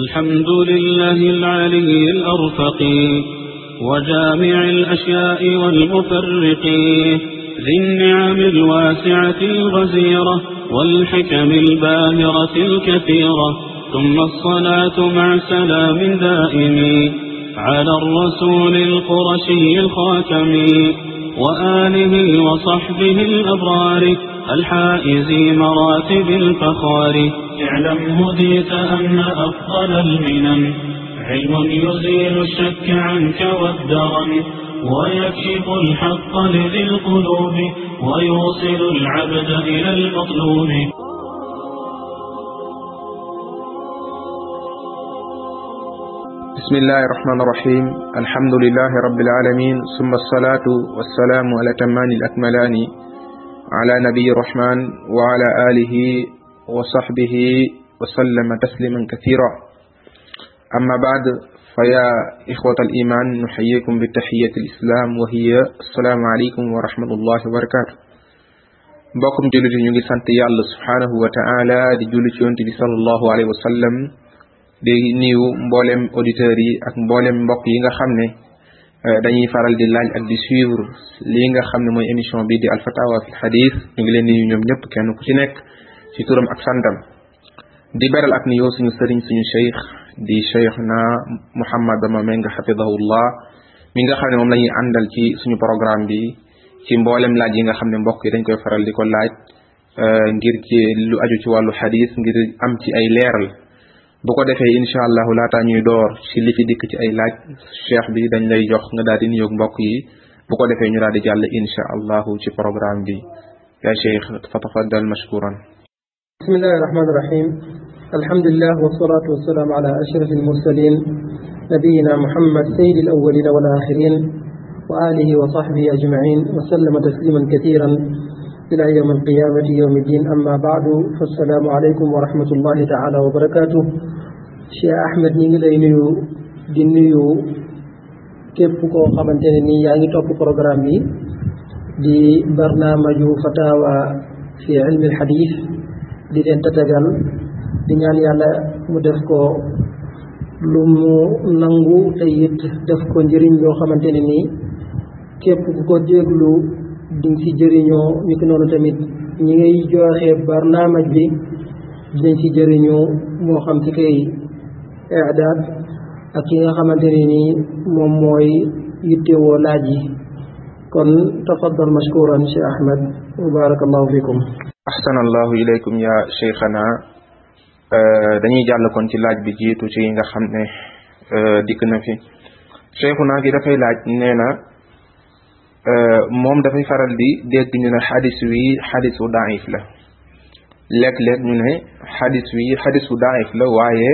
الحمد لله العلي الأرفق وجامع الأشياء والمفرق ذي النعم الواسعة الغزيرة والحكم الباهرة الكثيرة ثم الصلاة مع سلام دائم على الرسول القرشي الخاتم وآله وصحبه الأبرار الحائز مراتب الفخار اعلم هديت أن أفضل المنن علم يزيل الشك عنك والدرن ويكشف الحق لذي القلوب ويوصل العبد إلى المطلوب. بسم الله الرحمن الرحيم. الحمد لله رب العالمين ثم الصلاة والسلام على الأتمان الأكملان على نبي الرحمن وعلى آله وصحبه وسلم تسليما كثيرا. أما بعد فيا إخوة الإيمان نحييكم بتحية الإسلام وهي السلام عليكم ورحمة الله وبركاته. mbokkum jullit yi ñu ngi sant yàlla subhanahu wa ta'ala di julli ci yonent bi sallallahu alayhi wa sallam di nuyu mboolem auditeurs yi ak mboolem mbokk yi nga xam ne dañuy faral di laaj ak di suivre lii nga xam ne mooy émission bi di alfatawa fi hadith. ñu ngi leen nuyu ñoom ñëpp kenn ku ci nekk ci turam ak santam di beral ak nuyoo suñu sëriñ suñu cheikh di cheikhna Mouhammad Bamba Menga hafidahullah mi nga xam ne moom la ñuy àndal ci suñu programme bi ci mboolem laaj yi nga xam ne mbokk yi dañ koy faral di ko laaj ngir ci lu aju ci wàllu hadith ngir am ci ay leeral. bu ko defee incha allahu laataa ñuy door ci li fi dikk ci ay laaj cheikh bi dañ lay jox nga daal di nuyoog mbokk yi bu ko defee ñu daal di jàll incha allahu ci programme bi ya cheikh fa tafaddal mashkuran. bismillahi rahmani rahim. alhamdulillah wassalatu wassalamu ala ashraf almursalin nabiyina muhammad sayyid alawwalin wal akhirin wa alihi wa sahbihi ajma'in wa sallama tasliman kathiran ila yawm alqiyamati yawm الدين. amma ba'du fassalamu alaykum wa rahmatullahi ta'ala wa barakatuh. Cheikh Ahmed ñi ngi lay nuyu di nuyu képp koo xamante ne nii yaa ngi topp programme bi di barnaamaju fatawa fi ilmi alhadith di leen tatagal di ñaan yàlla mu def ko lu mu nangu te it def ko njëriñ loo xamante ne nii képp ku ko déglu di nga ci jëriñoo ni ki noonu tamit ñi ngay joxe barnaamaj bi dinañ ci jëriñoo moo xam ci kay i'daad ak ki nga xamante ne nii moom mooy yittewoo laaj yi. kon tafaddal mashkuran Cheikh Ahmed wa barakallahu fikum. ahsanallahu ilaykum ya cheikhana. dañuy jàll kon ci laaj bi jiitu ci nga xam ne dikk na fi cheikhuna gi dafay laaj nee na moom dafay faral di dégg ñu ne xadis wi xadisu daif la léeg-léeg ñu ne xadis wi xadisu daif la waaye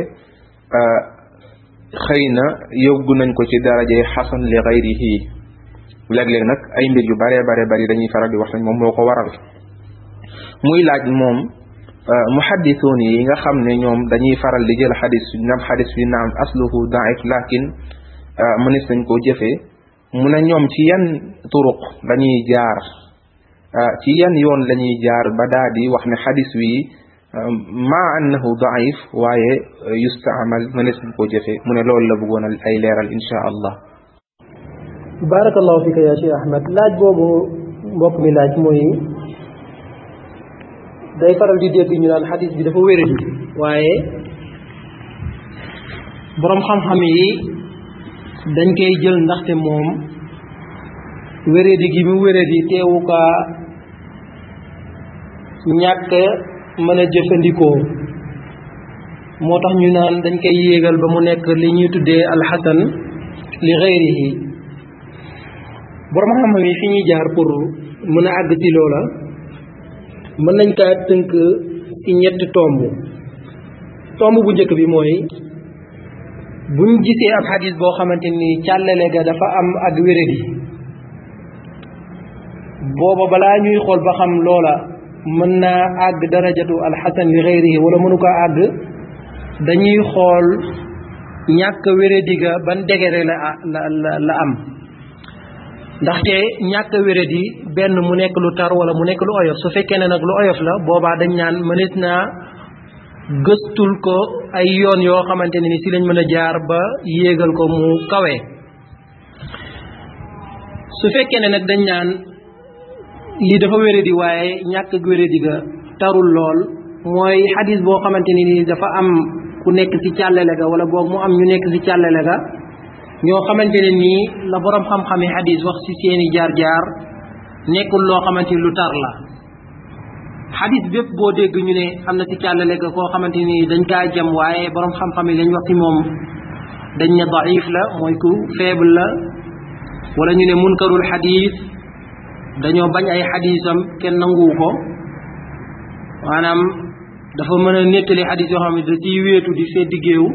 xëy na yóbbu nañ ko ci darajey xasan li gayrihi. léeg-léeg nag ay mbir yu bare bari dañuy faral di wax nañ moom moo ko waral. muy laaj moom muhaddisuun yi nga xam ne ñoom dañuy faral di jël xadis bi naam asluhu daif lakin mënees nañ koo jëfee. mu ne ñoom ci yan turuq lañuy jaar ci yan yoon lañuy jaar ba daa di wax ne xadis wi ma annahu daif waaye yustaamal mënees nañ koo jëfee. mu ne loolu la bëggoon ay leeral insha allah. barakallahu fika ya Cheikh Ahmed. laaj boobu mbokk mi laaj mooy day faral di dégg ñu naan xadis bi dafa wéradi waaye boroom xam-xam yi dañ koy jël ndaxte moom wéradi gi mu wéradi teewu kaa ñàkk mën a jëfandikoo moo tax ñu naan dañ koy yéegal ba mu nekk li ñuy tuddee alxasan li gayrihi. boroom xam-xam yi fi ñuy jaar pour mën a àgg ci loola mën nañ kaa tënk ci ñetti tomb bu njëkk bi mooy buñ gisee ab xadis boo xamante ni càllale ga dafa am ak wéradi booba balaa ñuy xool ba xam loola mën naa àgg darajatu alxasan li gayrihi wala mënu ko àgg dañuy xool ñàkk wéradi ga ban degré la am. ndaxte ñàkk wéradi benn mu nekk lu tar wala mu nekk lu oyof. su fekkee ne nag lu oyof la boobaa dañ naan mënees naa gëstul ko ay yoon yoo xamante ne ni si lañ mën a jaar ba yéegal ko mu kawe. su fekkee ne nag dañ naan lii dafa wéradi waaye ñàkk wéradi ga tarul lool mooy xadis boo xamante ni ni dafa am ku nekk ci càllale ga wala boog mu am ñu nekk ci càllale ga ñoo xamante ne nii la borom xam-xami xadis wax ci seeni jaar-jaar nekkul loo xamante ni lu tar la. xadis bépp boo dégg ñu ne am na ci càllale ga koo xamante ni dañ kaa jam waaye borom xam-xam yi lañ wax ci moom dañ ne daif la mooy ku faible la, wala ñu ne munkarul xadis dañoo bañ ay xadisam kenn nanguwu ko, maanaam dafa mën a nettali xadis yoo xam ne da ciy wéetu di seet diggéewu.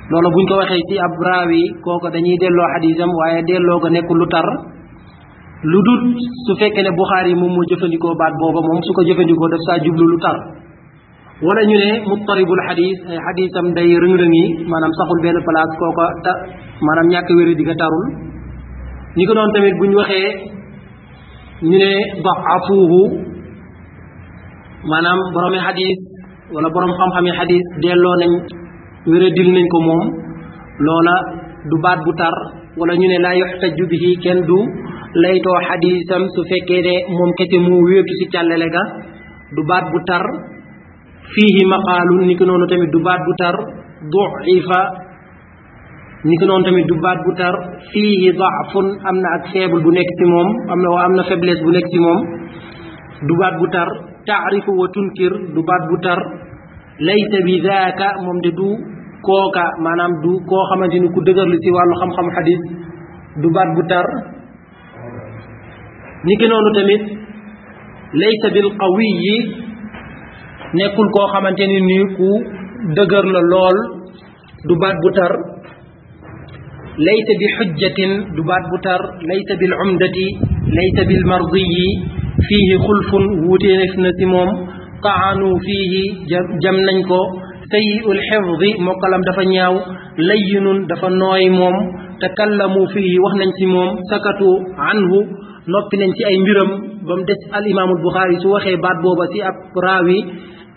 loolu buñ ko waxee ci ab raawi kooko dañuy delloo xadisam waaye delloo ko nekkul lu tar, lu dul su fekkee ne Buxaari moom moo jëfandikoo baat booba, moom su ko jëfandikoo daf saa jublu lu tar. wala ñu ne muttaribul xadis ay xadisam day rëng-rëng yi, maanaam saxul benn place, kooko maanaam ñàkk wéri di nga tarul. ñi ko doon tamit buñ waxee ñu ne da'afuhu, maanaam boroomi xadis wala borom xam-xami xadis delloo nañ wéradil nañ ko moom, loola du baat bu tar. wala ñu ne laa yuxtaju bihi, kenn du laytoo xadisam su fekkee ne moom kese mu wéetu ci càllale ga, du baat bu tar. fiihi maqaalun, ni ko noonu tamit du baat bu tar. du'ifa, ni ko noonu tamit du baat bu tar. fiihi da'fun, am na ak faible bu nekk ci moom, am na faiblesse bu nekk ci moom, du baat bu tar. taarifu wa tunkir, du baat bu tar. laysa bi daaka, moom de du kooka, maanaam du koo xamante ni ku dëgër li ci wàllu xam-xam xadis, du baat bu tar. ni ki noonu tamit laysa bil qawiyi, nekkul koo xamante ni nii ku dëgër la lool, du baat bu tar. laysa bi xujjatin, du baat bu tar. laysa bil umdati, laysa bil mardiyi, fiihi xulfun, wuutee na ci moom. taanu fiihi, jam nañ ko. sayyi'ul xifdi, mokkalam dafa ñaaw. layyinun, dafa nooy moom. takallamu fiihi, wax nañ ci moom. sakatu anhu, noppi nañ ci ay mbiram, ba mu des al imaamul Buxaari su waxee baat booba ci ab raawi,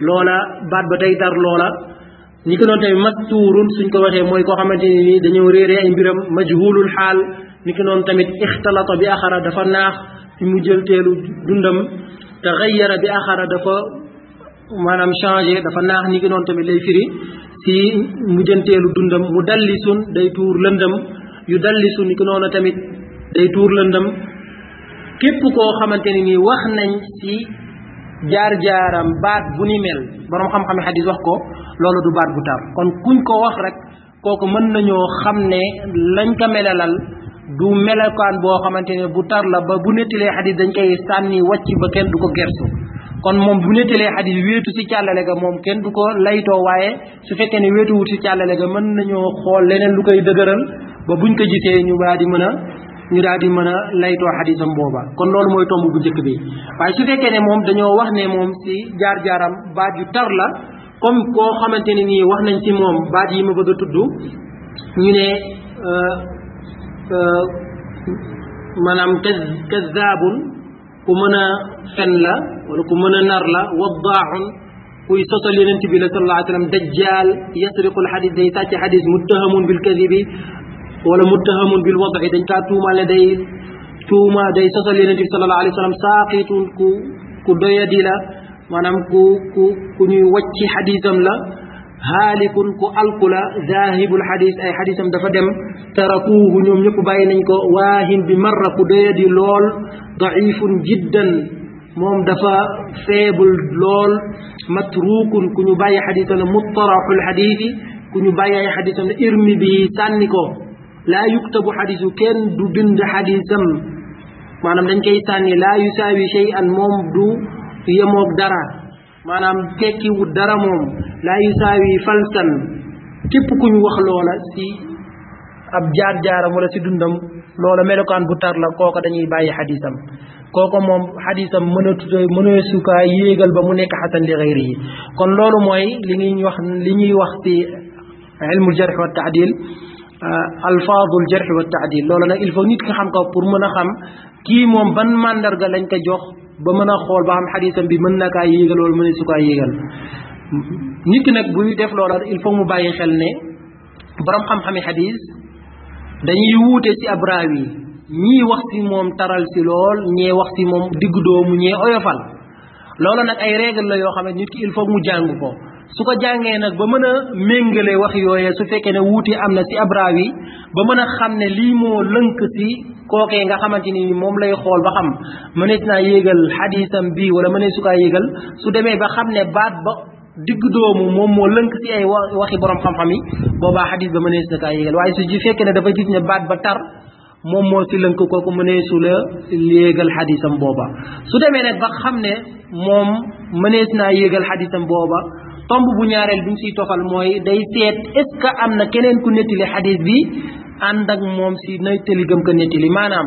loola baat ba day tar loola. ñi ko noonu tamit mastuurun, suñ ko waxee mooy koo xamante ni nii dañoo réeree ay mbiram. majhulul xaal, ñi ko noonu tamit ixtalata bi axara, dafa naax ci mujjanteelu dundam. taxayyara bi axara, dafa maanaam changé, dafa naax, ñi ko noonu tamit lay firi ci mujjanteelu dundam. mudallisun, day tuur lëndëm. yu dallisu, ñi ko noonu tamit day tuur lëndëm. képp koo xamante ni nii wax nañ ci jaar-jaaram baat bu ni mel, borom xam-xami xadis wax ko, loolu du baat bu tar. kon kuñ ko wax rek kooku mën nañoo xam ne lañ ko melalal du melakaan boo xamante ne bu tar la ba bu nettilee xadis dañ koy sànni wàcc ba kenn du ko gersu. kon moom bu nettilee xadis wéetu ci càllale ga moom kenn du ko laytoo, waaye su fekkee ne wéetu wut ci càllale ga mën nañoo xool leneen lu koy dëgëral ba buñ ko gisee ñu daal di mën a laytoo xadisam booba. kon loolu mooy tomb bu njëkk bi. waaye su fekkee ne moom dañoo wax ne moom ci jaar-jaaram baat yu tar la, comme koo xamante ne nii wax nañ ci moom baat yi ma bëgg a tudd, ñu ne maanaam kazaabun, ku mën a fen la wala ku mën a nar la. waddaaxun, kuy sosal yonent bi la sallallahu alayhi wa sallam. dajjaal, yasriqul xadis, day sàcc xadis. muttahamun bil kadibi wala muttahamun bil wad'i, dañ kaa tuumaale day sosal yonent bi sallallahu alayhi wa sallam. saaqitun, ku doyadi la, maanaam ku ñuy wàcci xadisam la. haalikun, ku alku la. zaahibul xadis, ay xadisam dafa dem. tarakuuhu, ñoom ñëpp bàyyi nañ ko. waahin bi marra, ku doyadi lool. daifun jiddan, moom dafa faible lool. matruukun, ku ñu bàyyi xadisam la. muttaraxul xadisi, ku ñu bàyyi ay xadisam la. irmi bi, sànni ko. laa yuktabu xadisu, kenn du bind xadisam, maanaam dañ koy sànni. laa yusaawi shay'an, moom du yemoog dara, maanaam tekkiwut dara moom. laa yusaawi falsan, képp ku ñu wax loola ci ab jaar-jaaram wala ci dundam, loola melokaan bu tar la, kooka dañuy bàyyi xadisam. kooka moom xadisam mënee sukaa yéegal ba mu nekk xasan li xayri yi. kon loolu mooy li ñuy wax ci ilmul jarh wa taadil, alfaadul jarh wa taadil. loolu nag il faut nit ki xam ko pour mën a xam kii moom ban mandarga lañ ko jox ba mën a xool ba xam xadisam bi mën na kaa yéegal wala mën su kaa yéegal. nit ki nag buy def loola il faut mu bàyyi xel ne borom xam-xami xadis dañuy wuute ci ab raawi ñii wax ci moom taral ci lool ñee wax ci moom diggu doomu ñee oyofal loolu nag ay règle la yoo xam ne nit ki il faut mu jàng ko su ko jàngee nag ba mën a méngale wax yooyee su fekkee ne wuute am na ci ab raawi ba mën a xam ne lii moo lënk ci kookee nga xamante ni moom lay xool ba xam mënees naa yéegal xadisam bii wala mënees su kaa yéegal su demee ba xam ne baat ba digg doomu moom moo lënk ci ay waxi borom xam-xam yi boobaa xadis ba mënees na kaa yéegal waaye su fekkee ne dafa gis ne baat ba tar moom moo ci lënk kooku mëneesu la yéegal xadisam booba su demee nag ba xam ne moom mënees naa yéegal xadisam booba tomb bu ñaareel bi ñu siy tofal mooy day seet est-ce que am na keneen ku nettali xadis bi ànd ak moom si nettali gëm ko nettali maanaam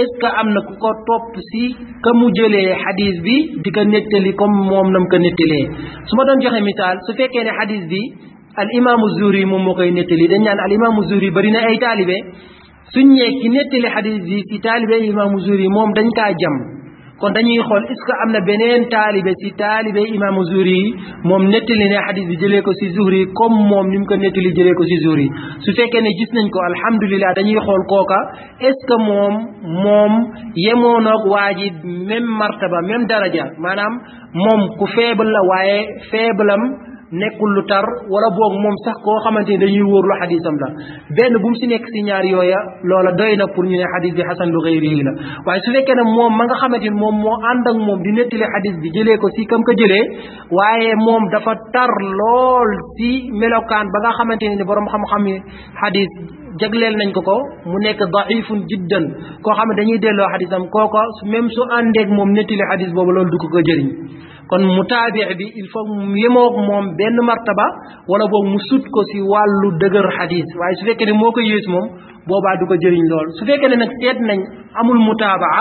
est-ce que am na ku ko topp si ka mu jëlee xadis bi di ko nettali comme moom nam ko nettalee su ma doon joxe misaal su fekkee ne xadis bi al imaamu Zuhri moom moo koy nettali dañ naan al imaamu Zuhri bari na ay taalibe suñ ñee ki nettali xadis bi si taalibe imaamu Zuhri moom dañ kaa jam kon dañuy xool est-ce que am na beneen taalibe si taalibe imaamu Zuhri yi moom nettali ne xadis bi jëlee ko si Zuhri comme moom ni mu ko nettali jëlee ko si Zuhri su fekkee ne gis nañ ko alhamdulilah dañuy xool kooka est-ce que moom yemoon ak waa ji même martaba même daraja maanaam moom ku faible la waaye faible am nekkul lu tar wala boog moom sax koo xamante ni dañuy wóorlu xadisam la benn bu mu si nekk si ñaar yooya loola doy na pour ñu ne xadis bi xasan lu xayrihi la waaye su fekkee ne moom ma nga xamante ni moom moo ànd ak moom di nettali xadis bi jëlee ko si kam ko jëlee waaye moom dafa tar lool si melokaan ba nga xamante ni borom xam-xam yi xadis jagleel nañ ko mu nekk daifun jiddan koo xam ne dañuy delloo xadisam kooko même su àndeeg moom nettali xadis boobu loolu du ko jëriñ kon mutaabi bi il faut mu yemoog moom benn martaba wala boog mu sut ko si wàllu dëgër xadis waaye su fekkee ne moo ko yées moom boobaa du ko jëriñ lool su fekkee ne nag seet nañ amul mutaabaa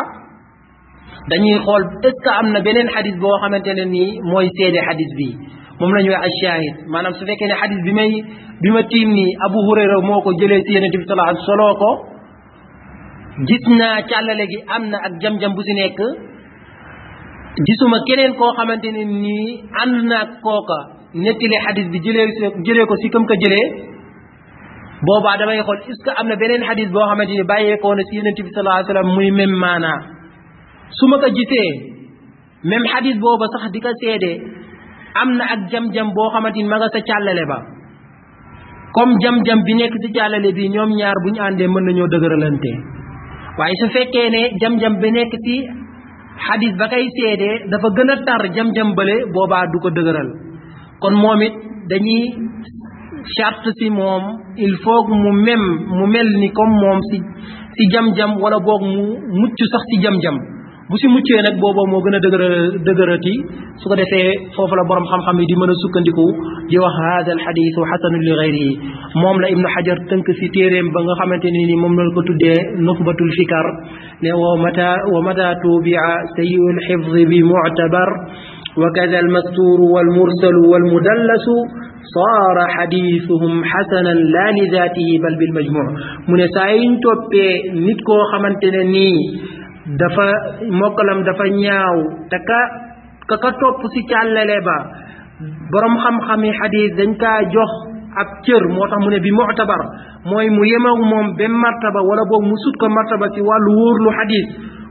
dañuy xool est-ce que am na beneen xadis boo xamante ne nii mooy seede xadis bi moom la ñuy wax ash-shahid maanaam su fekkee ne xadis bi ma tiim nii Abu Hurayra moo ko jëlee si Yonent bi sallallahu alayhi wasallam soloo ko gis naa càllale gi am na ak jam-jam bu si nekk gisuma keneen koo xamante ne nii ànd naag kooka nettali xadis bi jëlee ko si kam ko jëlee boobaa damay xool est-ce que am na beneen xadis boo xamante ni bàyyeekoo na si Yonent bi sallallahu alayhi wasallam muy même maanaa su ma ko gisee même xadis booba sax di ko seede am na ak jam-jam boo xamante ni ma nga sa càllale ba comme jam-jam bi nekk si càllale bi ñoom ñaar bu ñu àndee mën nañoo dëgëralante waaye su fekkee ne jam-jam bi nekk si xadis ba kay seede dafa gën a tar jam-jam bële boobaa du ko dëgëral kon moom it dañuy charte si moom il faut mu mel ni comme moom si jam-jam wala boog mu mucc sax si jam-jam bu si muccee nag booboo moo gën a dëgërati su ko defee foofu la borom xam-xam yi di mën a sukkandiku di wax hada al xadisu xasanun li gayrihi moom la Ibnu Hajar tënk si téeréem ba nga xamante ne ni moom la ko tuddee nuxbatul fikar ne wa mata tubia sayyi'u al xifdi bi mu'tabar wa kada al mastuuru wal mursalu wal mudallasu saara xadisuhum xasanan la li zaatihi bal bil majmuu mu ne saa yiñ toppee nit koo xamante ne nii dafa mokkalam dafa ñaaw te ka topp ci càllale ba borom xam-xami xadis dañ kaa jox ab cër moo tax mu ne bi mu'tabar mooy mu yemoog moom benn martaba wala boobu mu sut ko martaba ci wàllu wóorlu xadis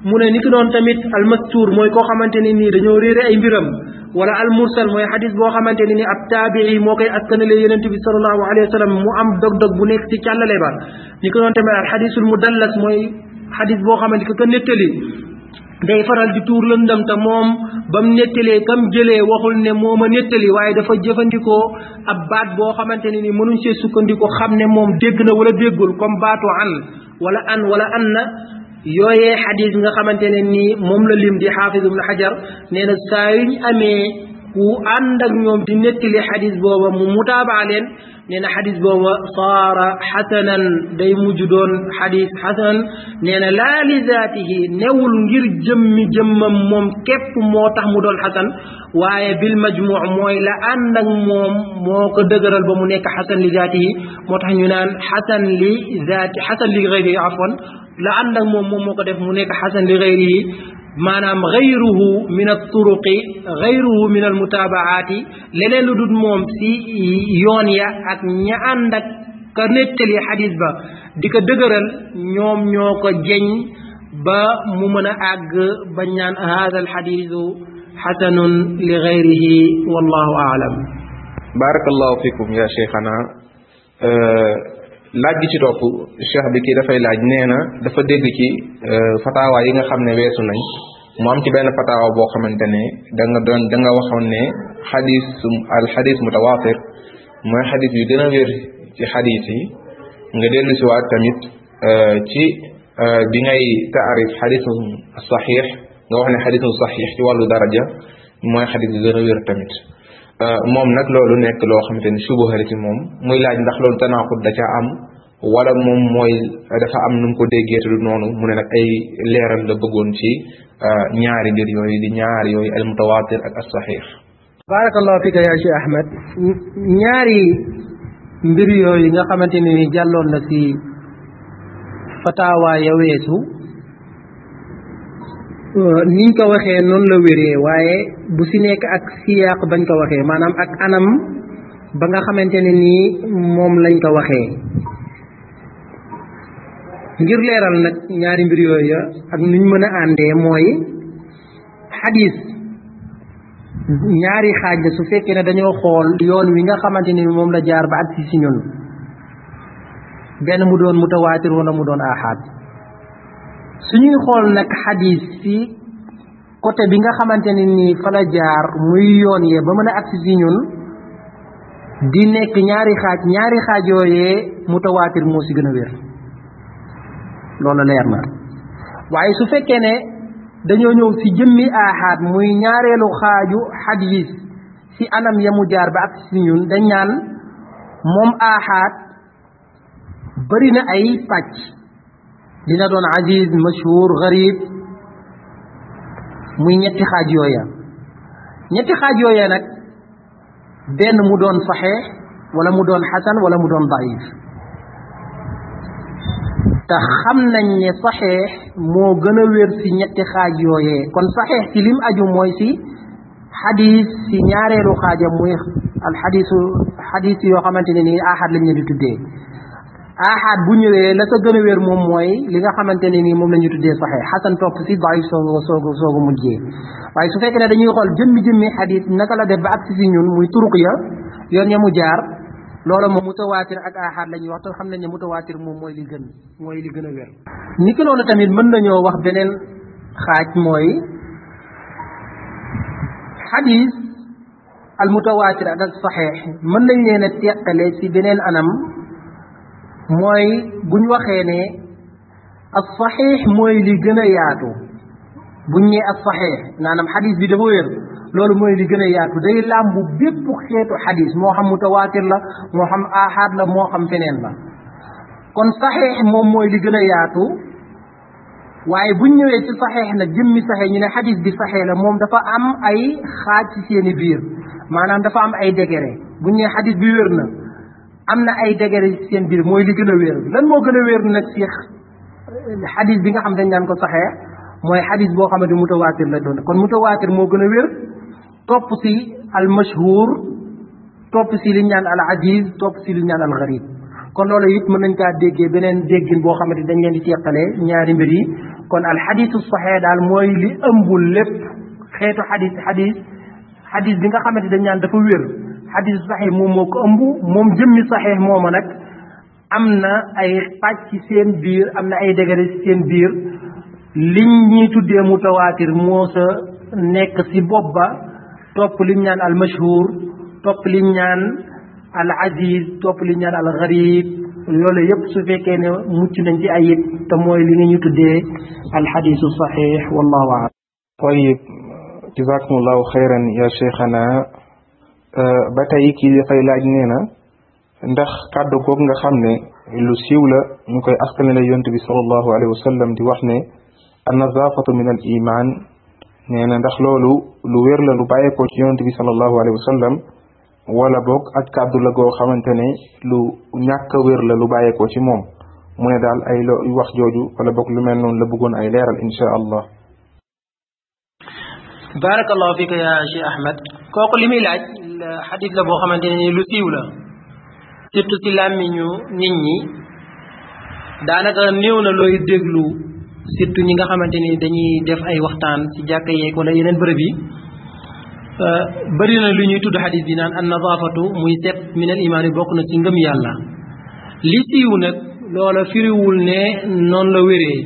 mu ne ni ki doon tamit almastuur mooy koo xamante ne nii dañoo réere ay mbiram wala almursal mooy xadis boo xamante ne ni ab taabii moo koy askanale Yonent bi sallallahu alayhi wa sallam mu am dog-dog bu nekk ci càllale ba ni ki doon tamit al xadisul mudallas mooy xadis boo xamante que nettali day faral di tuur lëndam te moom ba mu nettalee kam jëlee waxul ne moo ma nettali waaye dafa jëfandikoo ab baat boo xamante ne ni mënuñ see sukkandiku xam ne moom dégg na wala déggul comme baatu an wala an na yooyee xadis nga xamante ne nii moom la lim di xaafis ibnu xajar nee na saa yuñ amee ku ànd ak ñoom di nettali xadis booba mu mutaabaa leen nee na xadis booba saara xasanan day mujj doon xadis xasan nee na laa li zaatihi newul ngir jëmmam moom képp moo tax mu doon xasan waaye bil majmuu mooy la ànd ak moom moo ko dëgëral ba mu nekk xasan li zaatihi moo tax ñu naan xasan li gayrihi afwan la ànd ak moom moo ko def mu nekk xasan li gayrihi maanaam gayruhu min at-turuqi gayruhu min al-mutaabaati leneen lu dul moom si yoon ya ak ña ànd ak ka nettali xadis ba di ko dëgëral ñoom ñoo ko jeñ ba mu mën a àgg ba ñaan haada al-xadiisu xasanun li gayrihi wallahu aalam. barakallahu fikum ya cheikhana. laaj gi ci topp cheikh bi kii dafay laaj nee na dafa dégg ci fataawa yi nga xam ne weesu nañ mu am ci benn fataawa boo xamante ne da nga waxoon ne xadis mutawaatir mooy xadis yu gën a wér ci xadis yi nga dellu si waat tamit ci bi ngay taarif xadisu saxiix nga wax ne xadisu saxiix ci wàllu daraja mooy xadis yu gën a wér tamit moom nag loolu nekk loo xamante ni subuha ci moom muy laaj ndax loolu tanaaxut da ca am wala moom mooy dafa am nu mu ko déggee te du noonu mu ne nag ay leeral la bëggoon ci ñaari mbir yooyu di ñaari yooyu al mutawaatir ak as saxiix. barakallahu fika ya Cheikh Ahmed. ñaari mbir yooyu nga xamante ne ni jàlloon na ci fataawa ya weesu niñ ko waxee noonu la wéree waaye bu ci nekk ak siyaaq bañ ko waxee maanaam ak anam ba nga xamante ne nii moom lañ ko waxee ngir leeral nag ñaari mbir yooyu ak nuñ mën a àndee mooy xadis ñaari xaaj la su fekkee ne dañoo xool yoon wi nga xamante ni moom la jaar ba ak ci ñun benn mu doon mutawaatir wala mu doon aaxaad suñuy xool nag xadis ci côté bi nga xamante ne nii fa la jaar muy yoon yee ba mën a agsi ci ñun di nekk ñaari xaaj yooyee mutawaatir moo ci gën a wér loolu leer na waaye su fekkee ne dañoo ñëw ci jëmmi aaxaad muy ñaareelu xaaju xadis ci anam ya mu jaar ba agsi ci ñun dañ naan moom aaxaad bari na ay pàcc dina doon aziz mashhur gharib muy ñetti xaaj yooya nag benn mu doon saxiix wala mu doon xasan wala mu doon daif te xam nañ ne saxiix moo gën a wér ci ñetti xaaj yooyee kon saxiix ci lim aju mooy ci xadis ci ñaareelu xaajam muy al xadis yoo xamante ne nii ahad lañ leen di tuddee ahad bu ñëwee la sa gën a wér moom mooy li nga xamante ne nii moom la ñuy tuddee saxiix xasan topp ci daif soogu mujjee waaye su fekkee ne dañuy xool jëmmi xadis naka la def ba agsi ci ñun muy turuq ya yoon ya mu jaar loola moom mutawaatir ak ahad la ñuy wax te xam nañ ne mutawaatir moom mooy li gën a wér ni ki loolu tamit mën nañoo wax beneen xaaj mooy xadis al mutawaatir ak al saxiix mën nañ leen a teqale ci beneen anam mooy buñ waxee ne al saxiix mooy li gën a yaatu buñ ñee al saxiix maanaam xadis bi dafa wér loolu mooy li gën a yaatu day làmbu bépp xeetu xadis moo xam mutawaatir la moo xam ahad la moo xam feneen la kon saxiix moom mooy li gën a yaatu waaye buñ ñëwee ci saxiix nag jëmmi saxiix ñu ne xadis bi saxiix la moom dafa am ay xaaj ci seeni biir maanaam dafa am ay degré buñ ñëwee xadis bi wér na am na ay degré ci seen biir mooy li gën a wér lan moo gën a wér nag ci xadis bi nga xam dañ naan ko saxiix mooy xadis boo xamante mutawaatir la doon kon mutawaatir moo gën a wér topp ci al mashhur topp ci li ñu naan al aziz topp ci li ñu naan al gharib kon loolu it mën nañ kaa déggee beneen déggin boo xamante dañ leen di teqalee ñaari mbir yi kon al xadisu saxiix daal mooy li ëmbul lépp xeetu xadis bi nga xamante dañ naan dafa wér xadisu saxiix moom moo ko ëmb moom jëmmi saxiix mooma nag am na ay pàcc ci seen biir am na ay degré ci seen biir liñ ñuy tuddee mutawaatir moo sa nekk ci bopp ba topp liñ naan al mashhur topp liñ naan al aziz topp liñ naan al gharib loolu yëpp su fekkee ne mucc nañ ci ay it te mooy li nga ñu tuddee al xadisu saxiix wallahu a'lam. tayib jazakumullahu xayran ya cheikhana ba tey kii dafay laaj nee na ndax kàddu googu nga xam ne lu siiw la ñu koy askanale yonent bi sallallahu alayhi wa sallam di wax ne an nazafatu min al iman nee na ndax loolu lu wér la lu bàyyeekoo ci yonent bi sallallahu alayhi wa sallam wala boog ak kàddu la goo xamante ne lu ñàkk a wér la lu bàyyeekoo ci moom mu ne daal ay wax jooju wala boog lu mel noonu la bëggoon ay leeral insha allah. barakallahu fika ya Cheikh Ahmed kooku li muy laaj xadis la boo xamante ne lu siiw la surtout ci làmmiñu nit ñi daanaka néew na looy déglu surtout ñi nga xamante ni dañuy def ay waxtaan ci jàkka yeeg wala yeneen bërëb yi bëri na lu ñuy tudd xadis bi naan an nadaafatu muy set min al imaan yi bokk na ci ngëm yàlla li siiw nag loola firiwul ne noonu la wéree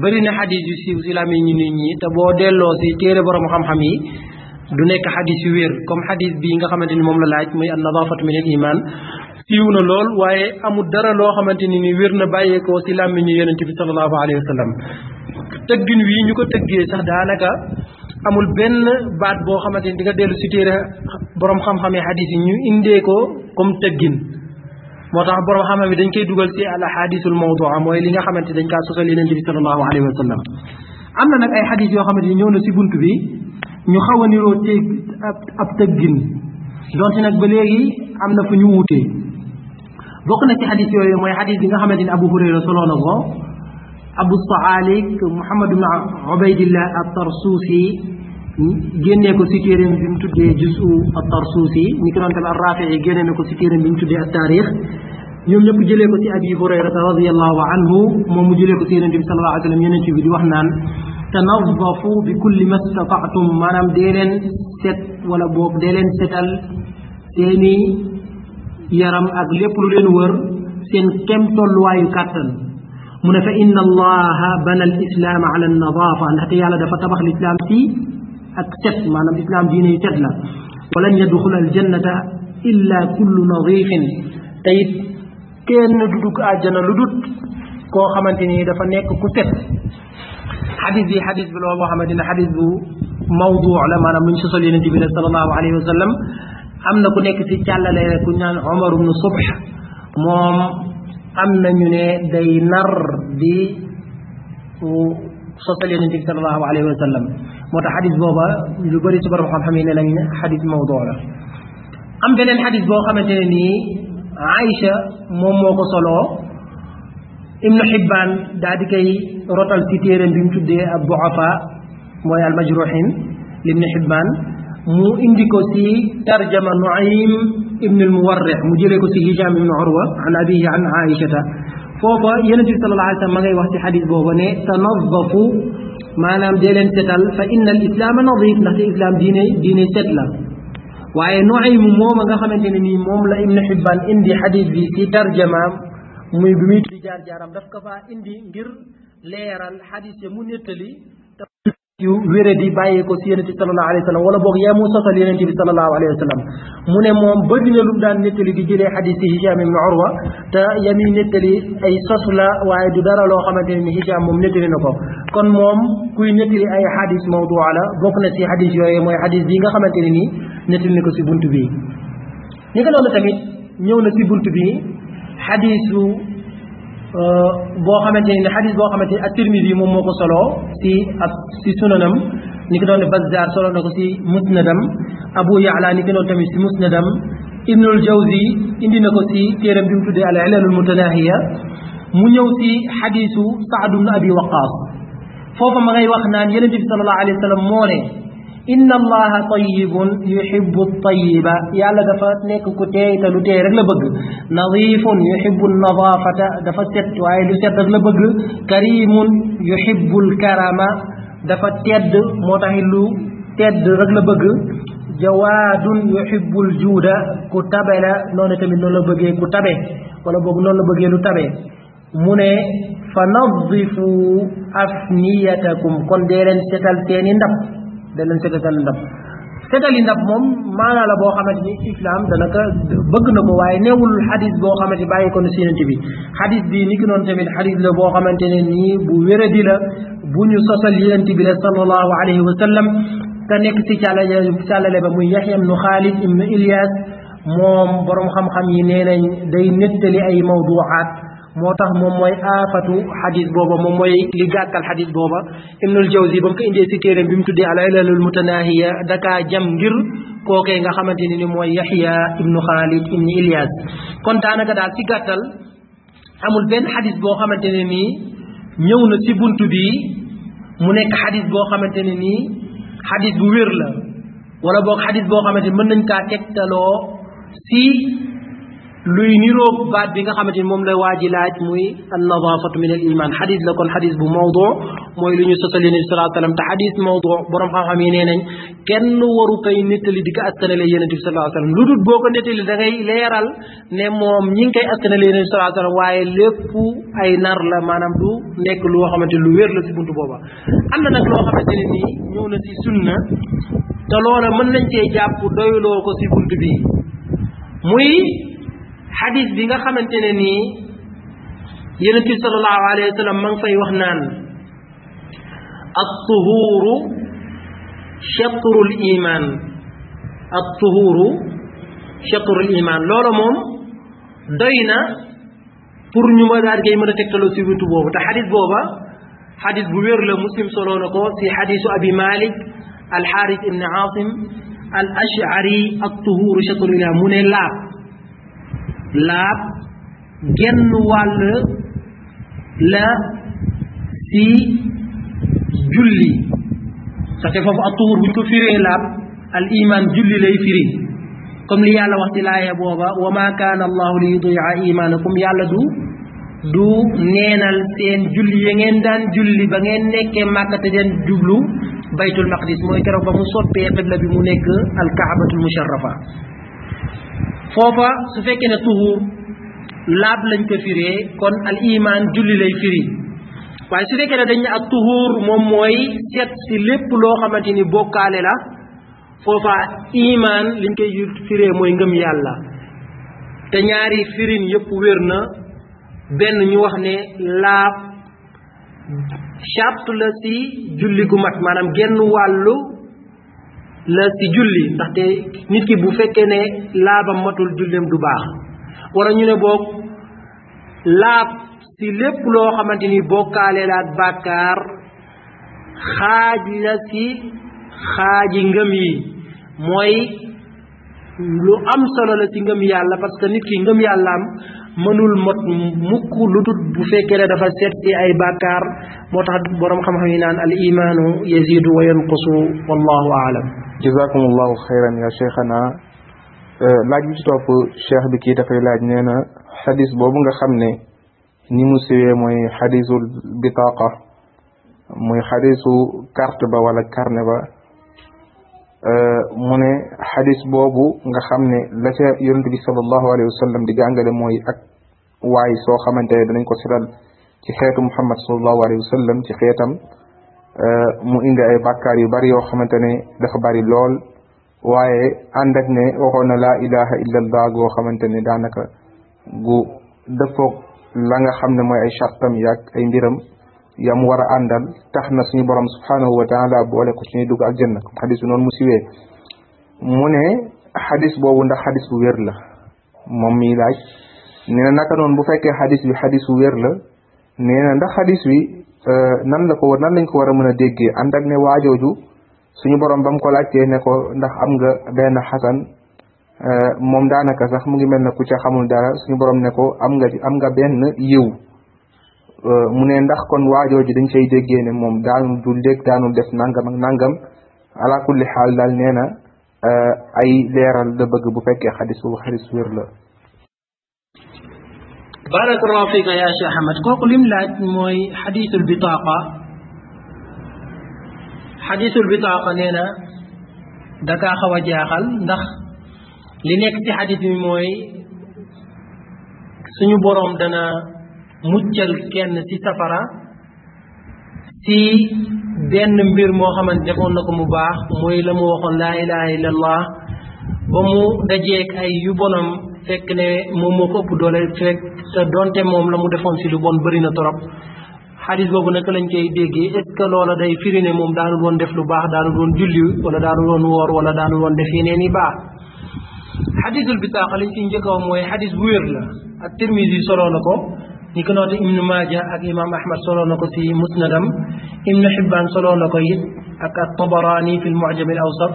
bëri na xadis yu siiw ci làmmiñu nit ñi te boo delloo ci téere borom xam-xam yi du nekk xadis yu wér comme xadis bi nga xamante ni moom la laaj muy an nadaafatu min al imaan siiw na lool waaye amul dara loo xamante ni wér na bàyyeekoo ci làmmiñu yonent bi sallallahu alayhi wa sallam tëggin wi ñu ko tëggee sax daanaka amul benn baat boo xamante ni di nga dellu ci téere borom xam-xamee xadis yi ñu indee ko comme tëggin moo tax borom xam-xam yi dañ koy dugal ci al ahadisul mawdua mooy li nga xamante dañ kaa sosal yonent bi sallallahu alayhi wa sallam am na nag ay xadis yoo xamante ni ñëw na ci bunt bi ñu xaw a niroo ci ab tëggin donte nag ba léegi am na fu ñu wuutee bokk na ci xadis yooyu mooy xadis bi nga xamante ni Abu Hurayra soloo na ko Abu Saalik Muhammad ibn Ubaydillah at-Tarsuusi génnee ko ci téeréem bi mu tuddee Juz'u at-Tarsuusi ni ki doon tamit ar-Raafi'i génnee na ko ci téeréem bi mu tuddee at-Taarix ñoom ñëpp jëlee ko ci Abi Hurayrata radiyallahu anhu moom mu jëlee ko ci Yonent bi sallallahu alayhi wa sallam Yonent bi di wax naan tanazzafu bi kulli ma stata'tum maanaam dee leen set wala boog dee leen setal seeni yaram ak lépp lu leen wër seen kem tolluwaayu kàttan mu ne fa inna allaha bana al islam ala an nadafa ndaxte yàlla dafa tabax lislaam ci ak set maanaam islaam diine yu set la walan yadxula al jannata illa kullu nadifin te it kenn du dugg àjjana lu dut koo xamante ni dafa nekk ku set xadis bi loolu boo xamante ne xadis bu mawdu la maanaam lu ñu sosal yonent bi sallallahu alayhi wa sallam am na ku nekk ci càllale ku ñaan Omar ibn Subh moom am na ñu ne day nar di sosal yonent bi sallallahu alayhi wa sallam moo tax xadis booba lu bëri ci borom xam-xam yi ne nañ xadis mawdu la am beneen xadis boo xamante ne nii Aïcha moom moo ko soloo Ibnu Hibbaan daa di koy rotal ci téeréem bi mu tuddee ad-du'afa mooy al-majruhin Ibnu Hibbaan mu indi ko ci tarjama Nuaym ibn al-Muwarrih mu jëlee ko ci Hisham ibn Urwa an abihi an Aïchata foofa Yonent bi sallallahu alayhi wa sallam ma ngay wax ci xadis booba ne tanazzafu maanaam dee leen setal fa inna al islaama nadif ndaxte islam diine set la waaye Nuaym moom nga xamante ne nii moom la Ibn Hibbaan indi xadis bi ci tarjamaam muy bi muy tuddi jaar-jaaram daf ko faa indi ngir leeral xadis ya mu nettali yu wéré di bàyyee ko ci yonent bi sallallahu alayhi wa sallam wala boog yaa mu sosal yonent bi sallallahu alayhi wa sallam mu ne moom bëri na lu mu daan nettali di jëlee xadis ci Hisham ibn Urwa te yami nettali ay sos la waaye du dara loo xamante ne ni Hisham moom nettali na ko kon moom kuy nettali ay xadis mawdu la bokk na ci xadis yooyu mooy xadis bi nga xamante ne nii nettali na ko ci bunt bi ñi ko loolu tamit ñëw na ci bunt bi xadisu boo xamante ni xadis boo xamante ni at-Tirmidhi moom moo ko soloo ci sunanam ni ki doon ne Bazzar soloo na ko ci musnadam Abu Ya'la ni ki doon tamit ci musnadam Ibnul Jawzi indi na ko ci téeram bi mu tuddee al-Ilalul Mutanahiya mu ñëw ci xadisu Sa'd ibn Abi Waqqas foofa ma ngay wax naan Yonent bi sallallahu alayhi wa sallam moo ne inna allaha tayyibun yuhibbu tayyiba yàlla dafa nekk ku teey te lu teey rek la bëgg nadifun yuhibbu nadafata dafa set waaye lu set rek la bëgg karimun yuhibbu karama dafa tedd moo tax lu tedd rek la bëgg jawaadun yuhibbu juuda ku tabe la noonu tamit noonu la bëggee ku tabe wala boog noonu la bëggee lu tabe mu ne fa nadifu afniyatakum kon dee leen setal seeni ndab da leen setal ndab setali ndab moom maanaa la boo xamante ni islam danaka bëgg na ko waaye neewul xadis boo xamante bàyyi ko na si yonent bi xadis bi ni ki noonu tamit xadis la boo xamante ne nii bu wéradi la bu ñu sosal yonent bi la sallallahu alayhi wa sallam te nekk ci càllale ba muy Yaxya ibnu Xaalid ibnu Ilyas moom borom xam-xam yi nee nañ day nettali ay mawduaat moo tax moom mooy aafatu xadis booba moom mooy li gàkkal xadis booba Ibnul Jawzi ba mu ko indee si téeréem bi mu tuddee al-Ilalul Mutanahiya dakaa jam ngir kookee nga xamante ni mooy Yaxya ibnu Xaalid ibnu Ilyas kon daanaka daal ci gàttal amul benn xadis boo xamante ne nii ñëw na ci buntu bi mu nekk xadis boo xamante ne nii xadis bu wér la wala boog xadis boo xamante ni mën nañ kaa tegtaloo si luy niroog baat bi nga xamante ni moom la waa ji laaj muy an nadaafatu min al iman xadis la kon xadis bu mawdu mooy lu ñu sosal yonent bi sallallahu alayhi wa sallam te xadis mawdu borom xam-xam yi nee nañ kenn waru koy nettali di ko askanale yonent bi sallallahu alayhi wa sallam lu dul boo ko nettali da ngay leeral ne moom ñi ngi koy askanale yonent bi sallallahu alayhi wa sallam waaye lépp ay nar la maanaam du nekk loo xamante lu wér la si buntu booba am na nag loo xamante ne nii ñëw na si sunna te loola mën nañ cee jàpp doyloo ko si buntu bi muy xadis bi nga xamante ne nii yonent bi sallallahu alayhi wa sallam ma ngi fay wax naan at-tuhuru shatrul iman at-tuhuru shatrul iman loolu moom doy na pour ñu ma daal ngay mën a tegtaloo si buntu boobu te xadis booba xadis bu wér la muslim soloo na ko si xadisu abi malik al-Harith ibn Asim al-Ash'ari at-tuhuru shatrul iman mu ne laab genn wàll la si julli saxte foofu at-tuhur buñ ko firee laab al iman julli lay firi comme li yàlla wax ci laaya booba wa ma kaana allahu li yudi'a imanakum yàlla du neenal seen julli ya ngeen daan julli ba ngeen nekkee Màkka te den jublu baytul maqdis mooy keroog ba mu soppee qibla bi mu nekk al kaabatul musharrafa foofa su fekkee ne tuhur laab lañ ko firee kon al iman julli lay firi waaye su fekkee ne dañ ne ak tuhur moom mooy seet si lépp loo xamante ni bokkaale la foofa iman liñ koy firee mooy ngëm yàlla te ñaari firin yëpp wér na benn ñu wax ne laab charte la si julli gu mat maanaam genn wàllu la si julli ndaxte nit ki bu fekkee ne laabam matul julleem du baax wala ñu ne boog laab si lépp loo xamante ni bokkaale la ak bàkkaar xaaj la si xaaji ngëm yi mooy lu am solo la si ngëm yàlla parce que nit ki ngëm yàllaam mënul mot mukk lu dul bu fekkee ne dafa seet si ay bàkkaar moo tax boroom xam-xam yi naan al imaanu yazidu wa yanqusu wallahu aalam jazakumullahu xayran ya cheikhana laaj bi ci topp cheikh bi kii dafay laaj nee na xadis boobu nga xam ne ni mu siwee mooy xadisul bitaqa muy xadisu carte ba wala carnet ba mu ne xadis boobu nga xam ne la ca yonent bi sallallahu alayhi wa sallam di jàngale mooy ak waay soo xamante ne danañ ko siral ci xeetu muhammad sallallahu alayhi wa sallam ci xeetam mu indi ay bàkkaar yu bari yoo xamante ne dafa bari lool waaye ànd ak ne waxoon na laa ilaha illa allah goo xamante ne daanaka gu dëppoog la nga xam ne mooy ay chartam yaag ay mbiram yam war a àndal tax na suñu borom subhanahu wa taala boole ko suñuy dugg aljanna comme xadis bi noonu mu siwee mu ne xadis boobu ndax xadis bu wér la moom miy laaj nee na naka noonu bu fekkee xadis bi xadis bu wér la nee na ndax xadis bi nan lañ ko war a mën a déggee ànd ak ne waajooju suñu borom ba mu ko laajtee ne ko ndax am nga benn xasan moom daanaka sax mu ngi mel ne ku ca xamul dara suñu borom ne ko am nga benn yiw mu ne ndax kon waajooju dañ cay déggee ne moom daanul du léeg daanul def nangam ak nangam ala kulli xaal daal nee na ay leeral la bëgg bu fekkee xadis boobu xadis wér la. barakallahu fiika ya Cheikh Ahmad kooku lim laaj mooy xadisul bitaaqa nee na dakaa xaw a jaaxal ndax li nekk ci xadis bi mooy suñu boroom dana muccal kenn ci safara ci benn mbir moo xamante defoon na ko mu baax mooy la mu waxoon laa ilaha illallah ba mu dajeek ay yu bonam fekk ne moom moo ko ëpp doole fekk te donte moom la mu defoon ci lu bon bëri na torop xadis boobu naka lañ koy déggee est ce que loola day firi ne moom daanul woon def lu baax daanul woon julli wala daanul woon woor wala daanul woon def yeneen yi baax xadisul bitaaqa lañ ci njëkk a wax mooy xadis bu wér la ak Tirmisi soloo na ko ni ko noonu Ibnu Maaja ak imam Ahmad soloo na ko ci musnadam Ibnu Hibbaan soloo na ko it ak at-Tabaraani fi al-Mu'jam al-Awsat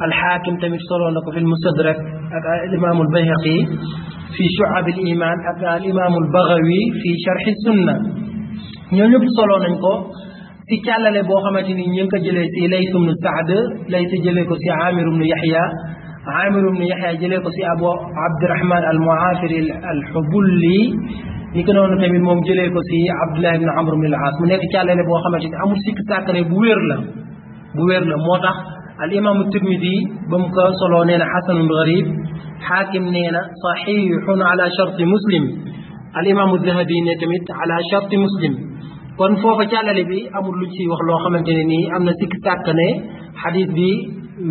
al-Haakim tamit soloo na ko fi al-Mustadrak ak al-Imaam al-Bayhaqi fi Shu'ab al-Iman ak al-Imaam al-Baghawi fi Sharh as-Sunna ñoo ñëpp soloo nañ ko ci càllale boo xamante ni ñu ngi ko jëlee ci Layth ibn Sa'd Layth jëlee ko ci Amir ibn Yahya Amir ibn Yahya jëlee ko ci Abu Abdurrahman al-Mu'afiri al-Hubulli ni ko noonu tamit moom jëlee ko ci Abdullah ibn Amr ibn al-As mu nekk càllale boo xamante ni amul sikk sàkk ne bu wér la moo tax al imam Tirmidi ba mu ko soloo nee na xasanun garib xaakim nee na saxiixun ala sharti muslim al imam Zahabi ne tamit ala sharti muslim kon foofa càllale bi amul lu ci wax loo xamante ne nii am na sikk sàkk ne xadis bi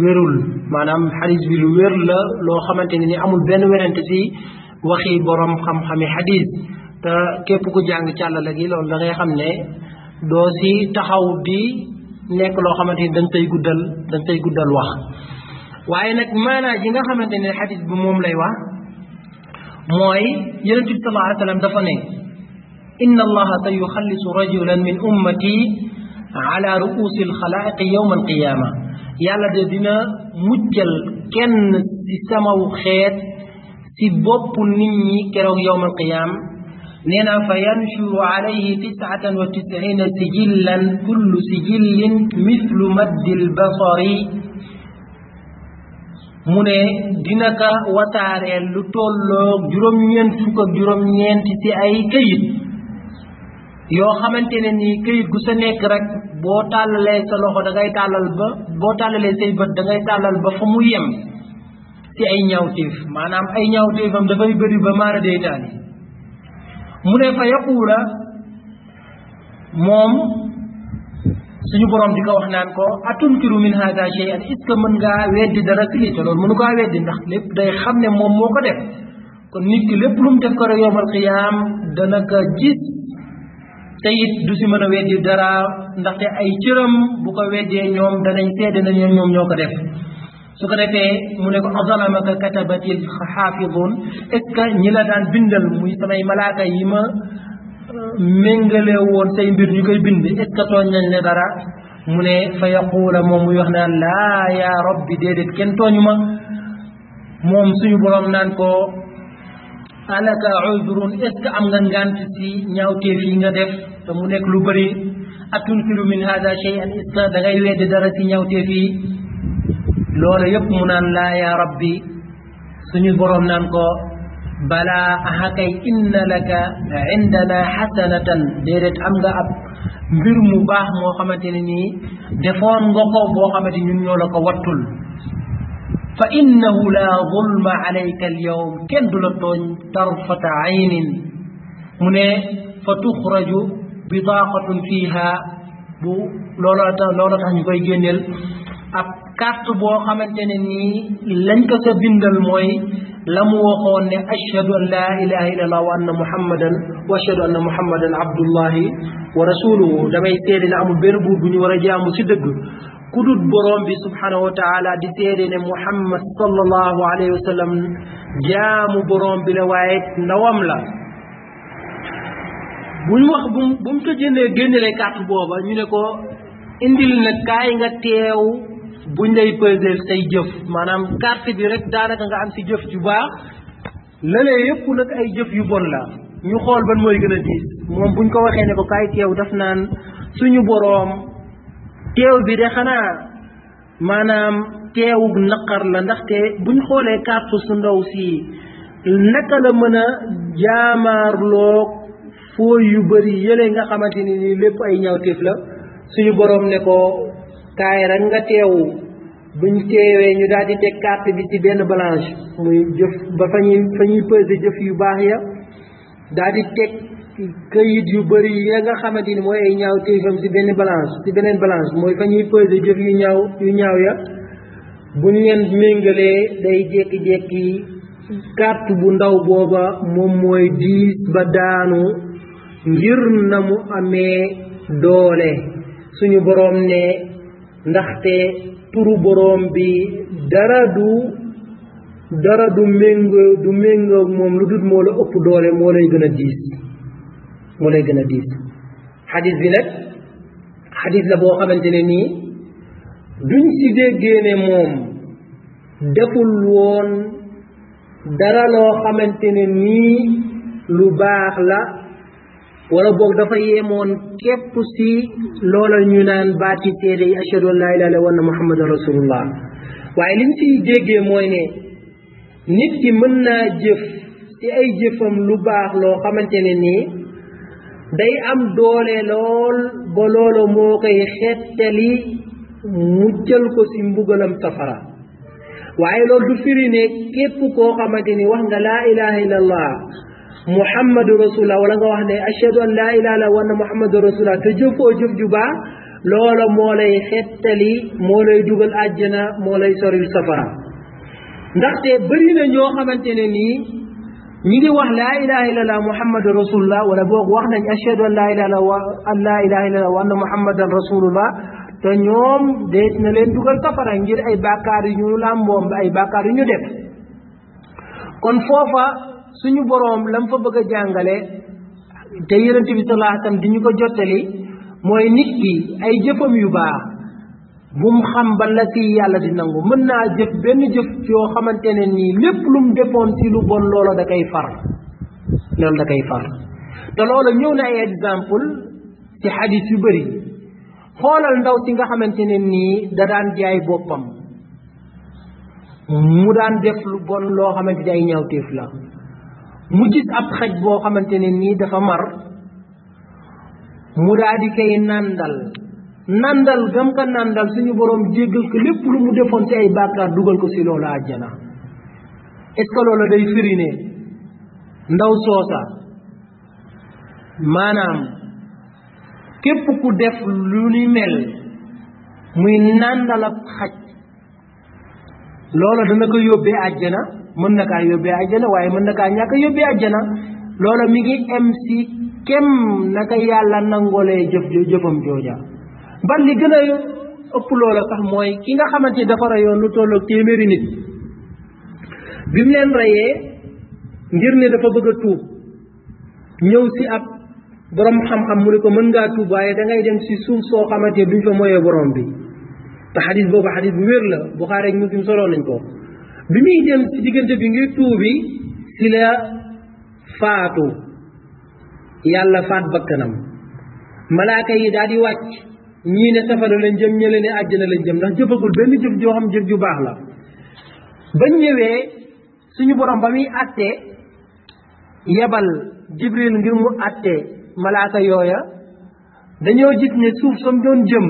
wérul maanaam xadis bi lu wér la loo xamante ne nii amul benn werante ci waxi borom xam-xami xadis te képp ku jàng càllale gi loolu da ngay xam ne doo si taxaw di nekk loo xamante ni dañ tay guddal wax waaye nag maanaa ji nga xamante ne xadis bi moom lay wax mooy yonent bi sallallahu alayhi wa sallam dafa ne inna allaha sa yuxallisu rajulan min ummati ala ruusi alxalaiqi yowma alqiyama yàlla de dina muccal kenn ci samaw xeet ci bopp nit ñi keroog yowma alqiyama nee na fa yanshuru alayhi 99 sijillan kullu sijillin mithlu maddi albasari mu ne dina ka wasaareel lu tolloog juróom-ñeent fukk ak juróom-ñeent ci ay këyit yoo xamante ne nii këyit gu sa nekk rek boo tàllalee sa loxo da ngay tàllal ba boo tàllalee say bët da ngay tàllal ba fa mu yem ci ay ñaawteef maanaam ay ñaawteefam dafay bëri ba maara deytaani mu ne fa yaquula moom suñu borom di ko wax naan ko atunkiru min hada shay'an est-ce que mën ngaa weddi dara si lii te loolu mënu kaa weddi ndax lépp day xam ne moom moo ko def kon nit ki lépp lu mu def ko rek yowmal qiyaam dana ko gis te it du si mën a weddi dara ndaxte ay cëram bu ko weddee ñoom danañ seede na ñoom ñoo ko def su ko defee mu ne ko azalamaka katabatil xaafidun est ce que ñi la daan bindal muy samay malaaka yi ma méngale woon say mbir ñu koy bind est ce que tooñ nañ ne dara mu ne fa yaquula moom muy wax naan laa yaa rabbi déedéet kenn tooñu ma moom suñu borom naan ko alaka udrun est ce que am nga ngant si ñaawteef yi nga def te mu nekk lu bëri atunkiru min hada shay'an est ce que da ngay weddi dara si ñaawteef yi loolu yëpp mu naan laa yaa rabbi suñu borom naan ko balaa ahakay inna laka indana xasanatan déedéet am nga ab mbir mu baax moo xamante ne nii defoon nga ko boo xamante ñun ñoo la ko wattul fa innahu la zulma alayka al yawm kenn du la tooñ tarfata aynin mu ne fa tuxraju bitaqatun fiha bu looloo tax ñu koy génneel ab carte boo xamante ne nii lañ ko sa bindal mooy la mu waxoon ne ashhadu an la ilaha illallah wa anna muhammadan wa ashhadu anna muhammadan abdullahi wa rasuluhu damay seede ne amul benn buur bu ñu war a jaamu si dëgg ku dut boroom bi subhanahu wa taala di seede ne muhammad sallallahu alayhi wa sallam jaamu boroom bi la waaye ndawam la buñ wax bu mu ko génnelee carte booba ñu ne ko indil na kaay nga teew buñ lay peser say jëf maanaam carte bi rek daanaka nga am si jëf ju baax lalee yëpp nag ay jëf yu bon la ñu xool ban mooy gën a diis moom buñ ko waxee ne ko kaay teew daf naan suñu boroom teew bi de xanaa maanaam teewug naqar la ndaxte buñ xoolee carte su ndaw si naka la mën a jaamaarloo fooy yu bëri yële nga xamante ni nii lépp ay ñaawteef la suñu boroom ne ko kaay rek nga teewu buñ teewee ñu daal di teg carte bi ci benn balance muy jëf ba fa ñuy peser jëf yu baax ya daal di teg këyit yu bëri ya nga xamante ni mooy ay ñaaw téefam ci benn balance ci beneen balance mooy fa ñuy peser jëf yu ñaaw ya buñ leen méngalee day jékki-jékki carte bu ndaw booba moom mooy diis ba daanu ngir na mu amee doole suñu boroom ne ndaxte turu boroom bi dara du méngoo moom lu dul moo la ëpp doole moo lay gën a diis xadis bi nag xadis la boo xamante ne nii duñ si déggee ne moom deful woon dara loo xamante ne nii lu baax la wala boog dafa yemoon képp si loola ñu naan baati seede yi ashhadu an laa ilaaha illallaah wa anna muhammadan rasulullah waaye lim siy déggee mooy ne nit ki mën naa jëf ci ay jëfam lu baax loo xamante ne nii day am doole lool ba loolu moo koy xettali muccal ko ci mbugalam safara waaye loolu du firi ne képp koo xamante ni wax nga laa ilaha illallah muhammadu rasulullah wala nga wax ne ashhadu an laa ilaha illallah wa anna muhammadu rasulullah te jëfoo jëf ju baax loola moo lay xettali moo lay dugal àjjana moo lay soril safara ndaxte bëri na ñoo xamante ne nii ñi ngi wax laa ilaha illallah muhammadu rasulullah wala boog wax nañ ashhadu an laa ilaha illallah wa anna muhammadan rasulullah te ñoom dees na leen dugal safara ngir ay bàkkaar yu ñu làmboom ay bàkkaar yu ñu def kon foofa suñu boroom lam fa bëgg a jàngale te yonent bi sallallahu alayhi wasallam di ñu ko jottali mooy nit ki ay jëfam yu baax bu mu xam ba la ci yàlla di nangu mën naa jëf benn jëf yoo xamante ne nii lépp lu mu defoon ci lu bon loola da koy far loolu da koy far te loola ñëw na ay exemple ci xadis yu bëri xoolal ndaw si nga xamante ne nii da daan jaay boppam mu daan def lu bon loo xamante ne ay ñaawteef la mu gis ab xaj boo xamante ne nii dafa mar mu daa di koy nandal gam ka nandal suñu boroom jéggal ko lépp lu mu defoon ci ay bàkkaar dugal ko ci loolu àjjana est-ce que loolu day firi ne ndaw soosa maanaam képp ku def lu ni mel muy nandal ab xaj loola dana ko yóbbee àjjana mën na kaa yóbbee àjjana waaye mën na kaa ñàkk yóbbee àjjana loola mi ngi em si kem naka yàlla nangolee jëfam jooja ban li gën a ëpp loola sax mooy ki nga xamante dafa reyoon lu tolloog 100 nit bi mu leen reyee ngir ne dafa bëgg a tuub ñëw si ab borom xam-xam mu ne ko mën ngaa tuub waaye da ngay dem si suuf soo xamante duñ fa moyee borom bi te xadis boobu xadis bu wér la Buxaari ak Muslim soloo nañ ko bi muy dem si diggante bi ngir tuubi si la faatu yàlla faat bakkanam malaaka yi daal di wàcc ñii ne safara lañ jëm ñële ne àjjana lañ jëm ndax jëfagul benn jëf joo xam jëf ju baax la bañ ñëwee suñu borom ba muy àtte yebal Jibril ngir mu àtte malaaka yooya dañoo gis ne suuf sam doon jëm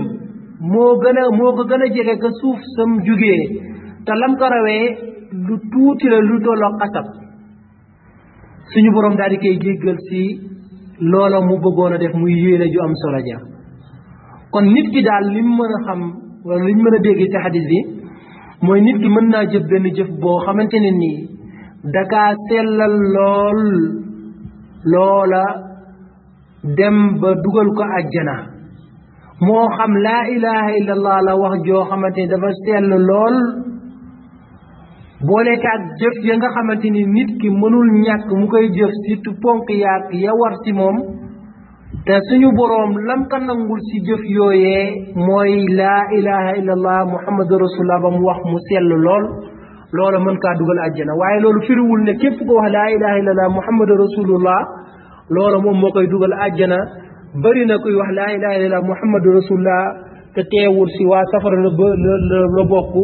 moo ko gën a jege ka suuf sam jugee te lam ko rawee lu tuuti la lu tolloo xasab suñu borom daal di koy jéggal si loola mu bëggoon a def muy yéene ju am solo ja kon nit ki daal lim mën a xam wala liñ mën a dégg ci xadis bi mooy nit ki mën naa jëf benn jëf boo xamante ne nii dakaa sellal lool loola dem ba dugal ko àjjana moo xam laa ilaha illallah la wax joo xamante ni dafa sell lool boole ak jëf ya nga xamante ni nit ki mënul ñàkk mu koy jëf surtout ponk yaak ya war ci moom te suñu boroom lam ka nangul ci jëf yooyee mooy laa ilaha illallah muhammadu rasulullah ba mu wax mu sell lool loola mën kaa dugal àjjana waaye loolu firiwul ne képp ko wax laa ilaha illallah muhammadu rasulullah loola moom moo koy dugal àjjana bari na kuy wax laa ilaha illallah muhammadu rasulullah te teewul si waa safara la bokk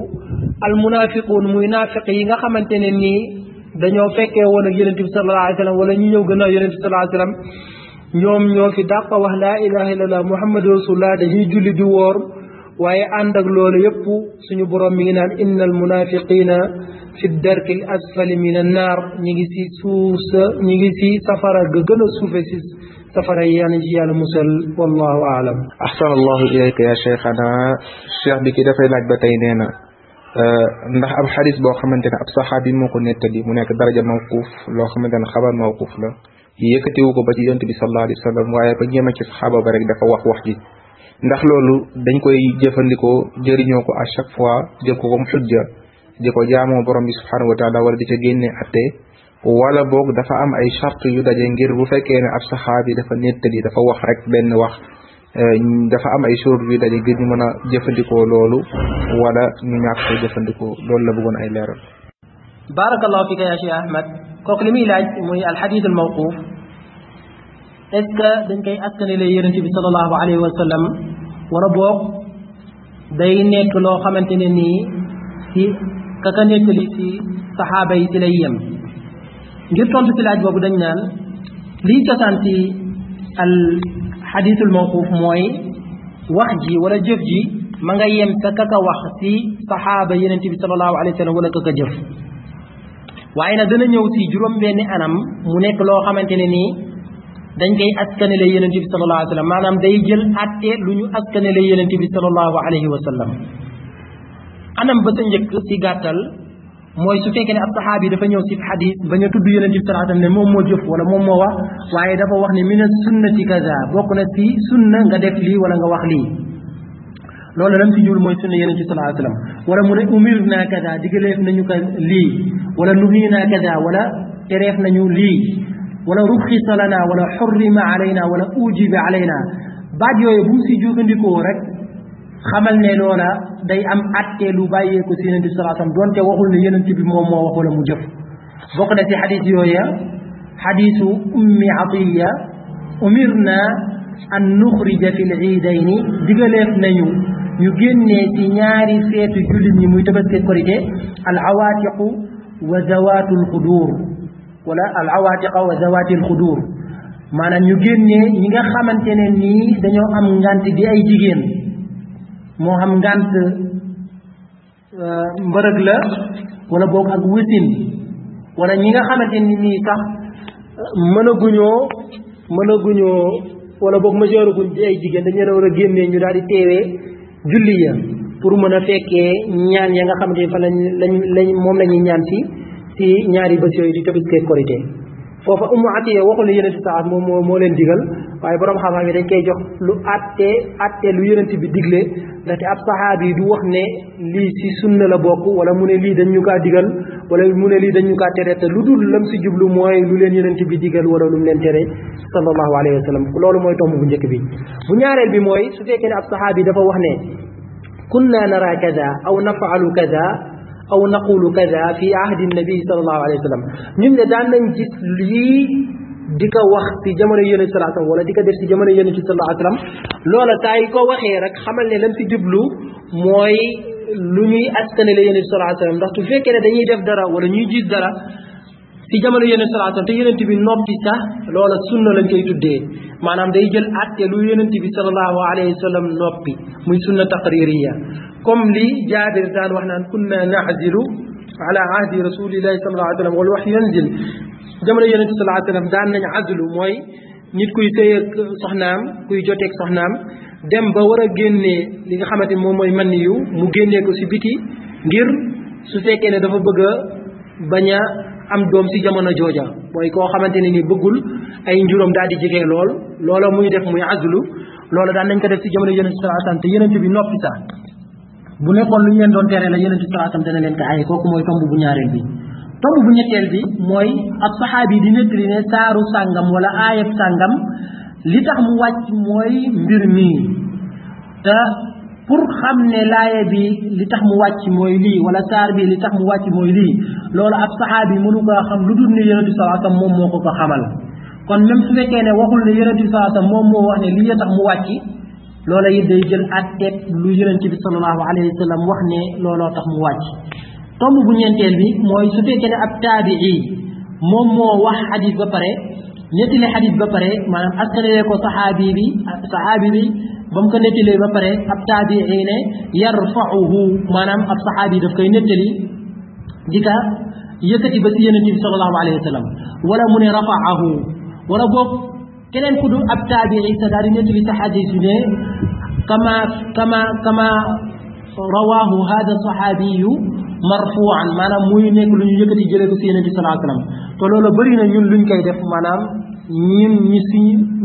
al munafiqun muy naafiq yi nga xamante ne nii dañoo fekkee woon ak yonent bi sallallahu alayhi wa sallam wala ñu ñëw gannaaw yonent bi sallallahu alayhi wa sallam ñoom ñoo fi dàq wax laa ilaha illallah muhammadu rasulullah dañuy julli di woor waaye ànd ak loolu yëpp suñu borom mi ngi naan innal munafiqina fi darki al asfali min an naar ñi ngi si ñi ngi si safara ga gën a suufe si safara yi yàlla ci yàlla musal wallahu aalam. ahsan allahu ilayka ya cheikhana cheikh bi ki dafay laaj ba tey nee na ndax ab xadis boo xamante ne ab saxaabi moo ko nettali mu nekk daraja mawquuf loo xamante ne xabar mawquuf la yëkkatiwu ko ba ci yonent bi sallallahu alayhi wa sallam waaye ba ñeema ci saxaaba ba rek dafa wax ji ndax loolu dañ koy jëfandikoo jëriñoo ko à chaque fois jël ko comme xujja di ko jaamoo borom bi subhanahu wa taala wala di ca génne atte wala boog dafa am ay charte yu daje ngir bu fekkee ne ab saxaabi dafa nettali dafa wax rek benn wax dafa am ay shurut yu daje ngir ñu mën a jëfandikoo loolu wala ñu ñàkk ko jëfandikoo loolu la bëggoon ay leeral. barakallahu fika ya Cheikh Ahmad kooku li muy laaj muy alxadis al mawquf est-ce que dañ koy askanale yonent bi sallallahu alayhi wa sallam wala boog day nekk loo xamante ne nii ci kaka nettali ci saxaaba yi ci lay yem ngir tontu ci laaj boobu dañ naan lii cosaan ci al xadiisul mawquuf mooy wax ji wala jëf ji ma nga yem sa kaka wax ci saxaaba yonent bi sallallahu alayhi wa sallam wala kaka jëf waaye nag dana ñëw ci juróom-benni anam mu nekk loo xamante ne nii dañ koy askanale yonent bi sallallahu alayhi wa sallam maanaam day jël àtte lu ñu askanale yonent bi sallallahu alayhi wa sallam anam ba sa njëkk ci gàttal mooy su fekkee ne ab saxaabi dafa ñëw ci xadis bañ a tudd yonent bi sallallahu alayhi wa sallam ne moom moo jëf wala moom moo wax waaye dafa wax ne mina sunnati kaza bokk na ci sunna nga def lii wala nga wax lii loolu lam ci jublu mooy sunna yonent bi sallallahu alayhi wa sallam wala mu ne umirna kaza digaleef nañu ko lii wala nuhina kaza wala tereef nañu lii wala ruxisa lana wala xurrima alayna wala ujiba alayna baat yooyu bu mu si jëfandikoo rek xamal ne loola day am atte lu bàyyeeku si yonent bi sallallahu alayhi wa sallam donte waxul ne yonent bi moom moo wax wala mu jëf bokk na ci xadis yooya xadisu ummi atiya umirna an nuxrija fi l iidayni digaleef nañu ñu génnee ci ñaari feetu jullit ñi muy tabaski korite al awaatiqu wa zawaatul xuduur wala al awaatiqa wa zawaatil xuduur maanaam ñu génnee ñi nga xamante ne nii dañoo am ngant di ay jigéen moo xam ngant mbërëg la wala boog ak wësin wala ñi nga xamante ni nii sax mënaguñoo wala boog majooraguñ di ay jigéen dañu leen war a génnee ñu daal di teewee julli ya pour mën a fekkee ñaan ya nga xamante ni fa lañ moom la ñuy ñaan ci ñaari bés yooyu di tabaski korite foofa Ummu Atiya waxul ne yonent sax moo leen digal waaye borom xam-xam yi dañ koy jox lu àtte lu yonent bi digle ndaxte ab saxaabi du wax ne lii ci sunna la bokk wala mu ne lii dañ ñu kaa digal wala mu ne lii dañ ñu kaa tere te lu dul lam ci jublu mooy lu leen yonent bi digal wala lu mu leen tere sallallahu alayhi wa sallam loolu mooy tomb bu njëkk bi bu ñaareel bi mooy su fekkee ne ab saxaabi dafa wax ne kunna nara kaza aw nafaalu kaza aw naqulu kaza fi ahdi nabi sallallahu alayhi wa sallam ñun ne daan nañ gis lii di ko wax ci jamono yonent sallallahu alayhi wa sallam wala di ko def ci jamono yonent sallallahu alayhi wa sallam loola saa yi ko waxee rek xamal ne lam ci jublu mooy lu ñuy askanale yonent sallallahu alayhi wa sallam ndax su fekkee ne dañuy def dara wala ñuy gis dara ci jamono yonent sallallahu alayhi wa sallam te yonent bi noppi sax loola sunna lañ koy tuddee maanaam day jël àtte lu yonent bi sallallahu alayhi wa sallam noppi muy sunna taqririya comme li Jaabir daan wax naan kunna na'zilu ala ahdi rasulillahi sallallahu alayhi wa sallam wal wahyu yanzil jamono yonent sallallahu alayhi wa sallam daan nañ azlu mooy nit kuy sëy ak soxnaam kuy joteeg soxnaam dem ba war a génnee li nga xamante ni moom mooy man yu mu génnee ko si biti ngir su fekkee ne dafa bëgg a bañ a am doom si jamono jooja mooy koo xamante ne ni bëggul ay njuróom daal di jege loola muy def muy azlu loola daan nañ ko def si jamono yonent sallallahu alayhi wa sallam te yonent bi noppi sax bu nekkoon lu ñu leen doon tere la yonent sallallahu alayhi wa sallam dana leen ko aaye kooku mooy tomb bu ñaareel bi tomb bu ñetteel bi mooy ab saxaabi di nettali ne saaru sàngam wala aayab sàngam li tax mu wàcc mooy mbir mi te pour xam ne laaya bi li tax mu wàcc mooy lii wala saar bi li tax mu wàcc mooy lii loolu ab saxaabi mënu ko xam lu dul ne yonent sallallahu alayhi wa sallam moom moo ko xamal kon même su fekkee ne waxul ne yonent sallallahu alayhi wa sallam moom moo wax ne lii tax mu wàcc loola it day jël àtteeb lu yonent bi sallallahu alayhi wa sallam wax ne looloo tax mu wàcc tomb bu ñeenteel bi mooy su fekkee ne ab taabii moom moo wax xadis ba pare nettali xadis ba pare maanaam askalee ko saxaabi bi ba mu ko nettalee ba pare ab taabii ne yarfa'uhu maanaam ab saxaabi daf koy nettali di ka yëkkati ba si yonent bi sallallahu alayhi wa sallam wala mu ne rafa'ahu wala boog keneen ku dul ab taabii sa daal di nettali sa xadis bi ne kama rawaahu hada saxaabiyu marfuan maanaam muy nekk lu ñu yëkkati jëlee ko si yonent bi sallallahu alayhi wa sallam te loolu bëri na ñun luñ koy def maanaam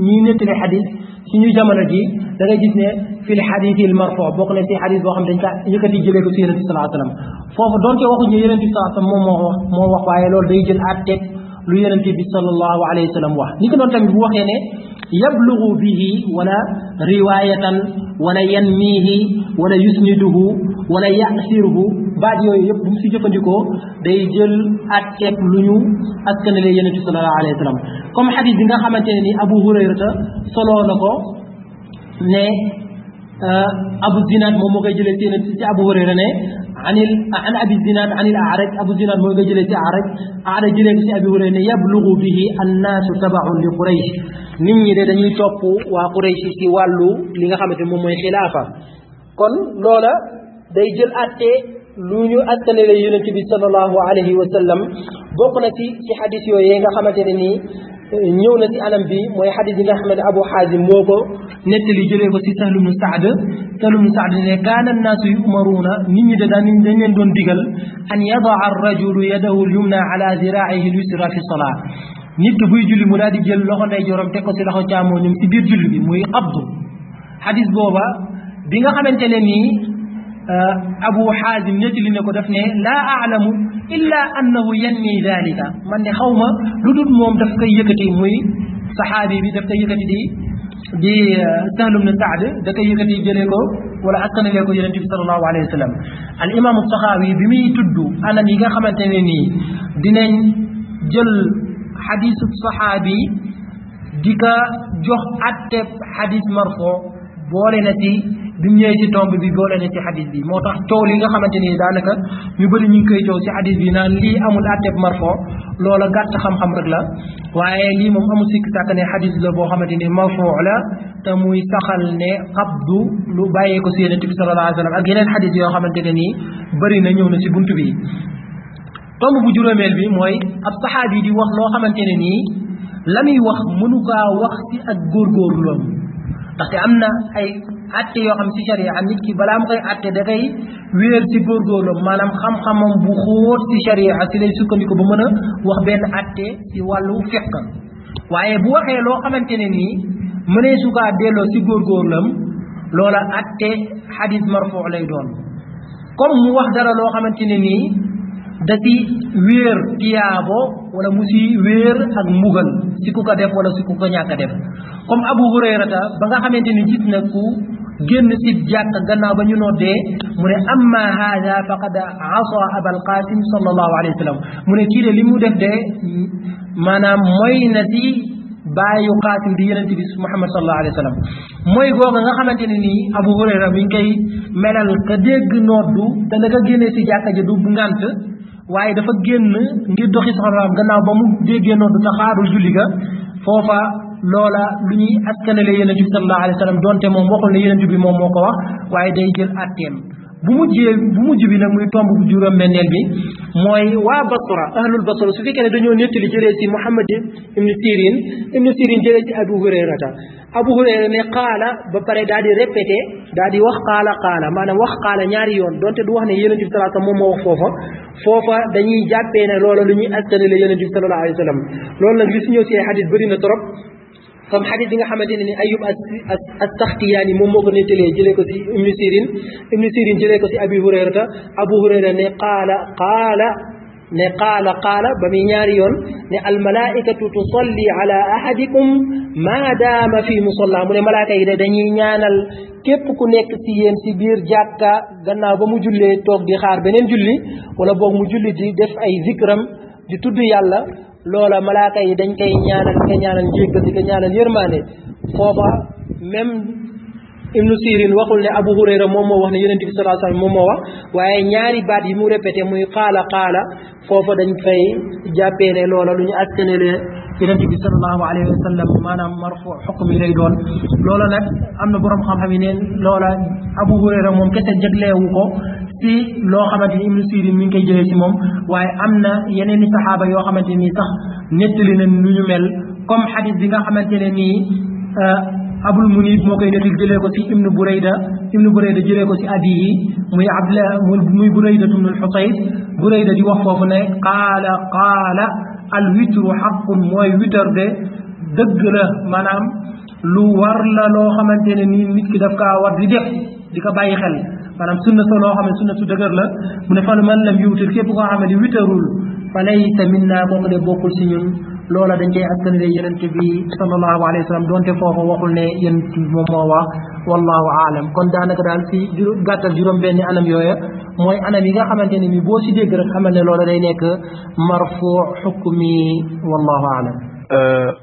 ñi nettali xadis suñu jamono ji da ngay gis ne fil xadisil marfu bokk na si xadis boo xam dañ ka yëkkati jëlee ko si yonent bi sallallahu alayhi wa sallam foofu doonte waxuñu yonent bi sallallahu alayhi wa sallam moo wax waaye loolu day jël àtteeg lu yonent bi sallallahu alayhi wa sallam wax ni ko doon tamit bu waxee ne yablugu bihi wala riwayatan wala yanmihi wala yusniduhu wala yasiruhu baat yooyu yëpp bu mu si jëfandikoo day jël atteeb lu ñu askanale yonent bi sallallahu alayhi wa sallam comme xadis bi nga xamante ne ni Abu Hurayrata soloo na ko ne Abu Zinad moom moo koy jëlee ci Abu Hurayra ne an Abi Zinad an il A'raj Abu Zinad moo koy jëlee ci A'raj jëlee ko ci Abi Hurayra ne yablughu bihi annaasu tabaun li Quraysh nit ñi de dañuy topp waa Quraysh ci wàllu li nga xamante moom mooy xilaafa kon loola day jël atte lu ñu askanale yonent bi sallallahu alayhi wa sallam bokk na ci xadis yooyu nga xamante ne nii ñëw na ci anam bi mooy xadis bi nga xamante ne Abu Xaazim moo ko nettali jëlee ko ci Sahl ibn Saad ne kaana annaasu yu'maruuna nit ñi dañ leen doon digal an yadaa ar-rajulu yadahu al-yumna ala ziraa'ihi al-yusra fi salaa nit ki buy julli mu daal di jël loxo ndeyjooram teg ko ci loxo càmmoñam ci biir julli bi muy qabdu xadis booba bi nga xamante ne nii Abu Xaazim nettali ne ko daf ne laa aalamu illa annahu yanmi dalika man ne xaw ma lu dul moom daf koy yëkkati muy saxaabi bi daf koy yëkkati di Sahl ibn Saad da koy yëkkati jëlee ko wala askanalee ko yonent bi sallallahu alayhi wa sallam al imaamu Taxaawi bi muy tudd anam yi nga xamante ne nii dinañ jël xadisu saxaabi di ka jox atteb xadis marfo boole na ci bi mu ñëwee ci tomb bi boole na ci xadis bi moo tax coow li nga xamante ni daanaka ñu bëri ñu ngi koy coow ci xadis bi naan lii amul atteb marfo loola gàtt xam-xam rek la waaye lii moom amul sikk sàkk ne xadis la boo xamante ni marfo la te muy saxal ne qabdu lu bàyyee ko si yonent bi sallallahu alayhi wa sallam ak yeneen xadis yoo xamante ne nii bëri na ñëw na ci buntu bi tomb bu juróomeel bi mooy ab saxaabi di wax loo xamante ne nii la muy wax mënu kaa wax ci ak góorgóorloom ndaxte am na ay atte yoo xam ci sharia nit ki balaa mu koy atte da koy wéer ci góorgóorloom maanaam xam-xamam bu xóot ci sharia ci lay sukkandiku ba mën a wax benn atte ci wàllu fiqh waaye bu waxee loo xamante ne nii mënee su kaa delloo ci góorgóorloom loola atte xadis marfu lay doon comme mu wax dara loo xamante ne nii da ci wéer tiyaabo wala mu ci wéer ak mbugal ci ku ko def wala ci ku ko ñàkk a def comme Abu Hurayrata ba nga xamante ni gis na ku génn ci jàkk gannaaw ba ñu noddee mu ne amma hada faqad asa abal qasim sallallahu alayhi wa sallam mu ne kii de li mu def de maanaam mooy na ci bàyyu Qaasim di yonent bi Muhammad sallallahu alayhi wa sallam mooy googa nga xamante ne nii Abu Hurayra mi ngi koy melal ka dégg noddu te da nga génnee ci jàkka ja du ngant waaye dafa génn ngir doxi soxlaam gannaaw ba mu déggee noddu te xaarul julli ga foofa loola lu ñuy askanale yonent bi sallallahu alayhi wa sallam donte moom waxul ne yonent bi moom moo ko wax waaye day jël atteem bu mujj bi nag muy tomb bu juróom-benneel bi mooy waa Basra ahlul Basra su fekkee ne dañoo nettali jëlee ci Muhammad ibn Sirin jëlee ci Abu Hurayrata Abu Hurayra ne qaala ba pare daal di répété daal di wax qaala maanaam wax qaala ñaari yoon donte du wax ne yonent bi sallallahu alayhi wa sallam moom moo wax foofa dañuy jàppee ne loola lu ñuy askanale yonent bi sallallahu alayhi wa sallam loolu nag li si ñëw ci ay xadis bëri na trop comme xadis bi nga xamante ne ni Ayyub as-Saxtiyaani moom moo ko nettalee jëlee ko ci Ibnu Sirin jëlee ko ci Abi Hurayrata Abu Hurayra ne qaala ba muy ñaari yoon ne almalaikatu tusalli ala ahadikum ma daama fi musalla mu ne malaaka yi de dañuy ñaanal képp ku nekk ci yéen ci biir jàkka gannaaw ba mu jullee toog di xaar beneen julli wala boog mu julli di def ay zikram di tudd yàlla loola malaaka yi dañ koy ñaanal di ko ñaanal njéggal di ko ñaanal yërmaane foofa même Ibnu Sirin waxul ne Abu Hurayra moom moo wax ne yonent bi sallallahu alayhi wasallam moom moo wax waaye ñaari baat yi mu répété muy qaala foofa dañ fay jàppee ne loola lu ñu askanale yonent bi sallallahu alayhi wa sallam maanaam marfu xukm yi lay doon loola nag am na borom xam-xam yi neen loola Abu Hurayra moom kese jagleewu ko ci loo xamante ni Ibnu Sirin mi ngi koy jëlee ci moom waaye am na yeneen i saxaaba yoo xamante ni sax nettali nañ lu ñu mel comme xadis bi nga xamante ne nii Abul Munib moo koy nettali jëlee ko ci Ibnu Burayda jëlee ko ci abiyi muy Abdullah muy Burayda ibn al-Husayb Burayda di wax foofu ne qaala al witru xaqun mooy witar de dëgg la maanaam lu war la loo xamante ne nii nit ki daf kaa war di def di ko bàyyi xel maanaam sunna so loo xam ne sunna su dëgër la mu ne fa man lam yuutir képp koo xam ne di witarul fa laysa minna kooku de bokkul si ñun loola dañ koy askanale yonent bi sallallahu alayhi wa sallam donte foofa waxul ne yonent bi moom moo wax wallahu aalam. kon daanaka daal ci gàttal juróom-benni anam yooya mooy anam yi nga xamante ne ni boo ci dégg rek xamal ne loola day nekk marfu xukmi wallahu aalam.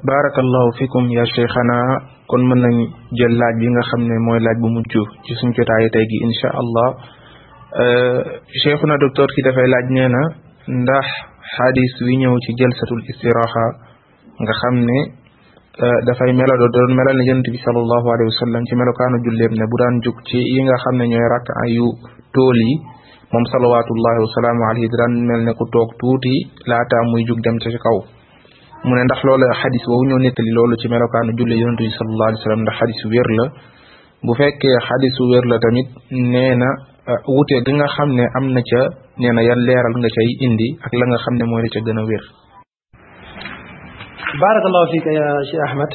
barakallahu fikum ya cheikhana kon mën nañ jël laaj bi nga xam ne mooy laaj bu mujj ci suñ jotaayu tey gi insha allah. cheikhuna docteur ki dafay laaj nee na ndax xadis wi ñëw ci jalsatul istiraha nga xam ne dafay doon melal ne yonent bi sallallahu alayhi wa sallam ci melokaanu julleem ne bu daan jug ci yi nga xam ne ñooy rakka yu tool yi moom salawatullahi wasalaamu alayhi daan mel ne ku toog tuuti laataa muy jug dem ca ci kaw mu ne ndax loolu xadis boobu ñoo nettali loolu ci melokaanu julle yonent bi sallallahu alayhi wa sallam ndax xadis wér la bu fekkee xadisu wér la tamit nee na wute gi nga xam ne am na ca nee na yan leeral nga cay indi ak la nga xam ne mooy la ca gën a wér. barakallahu fiika ya Cheikh Ahmed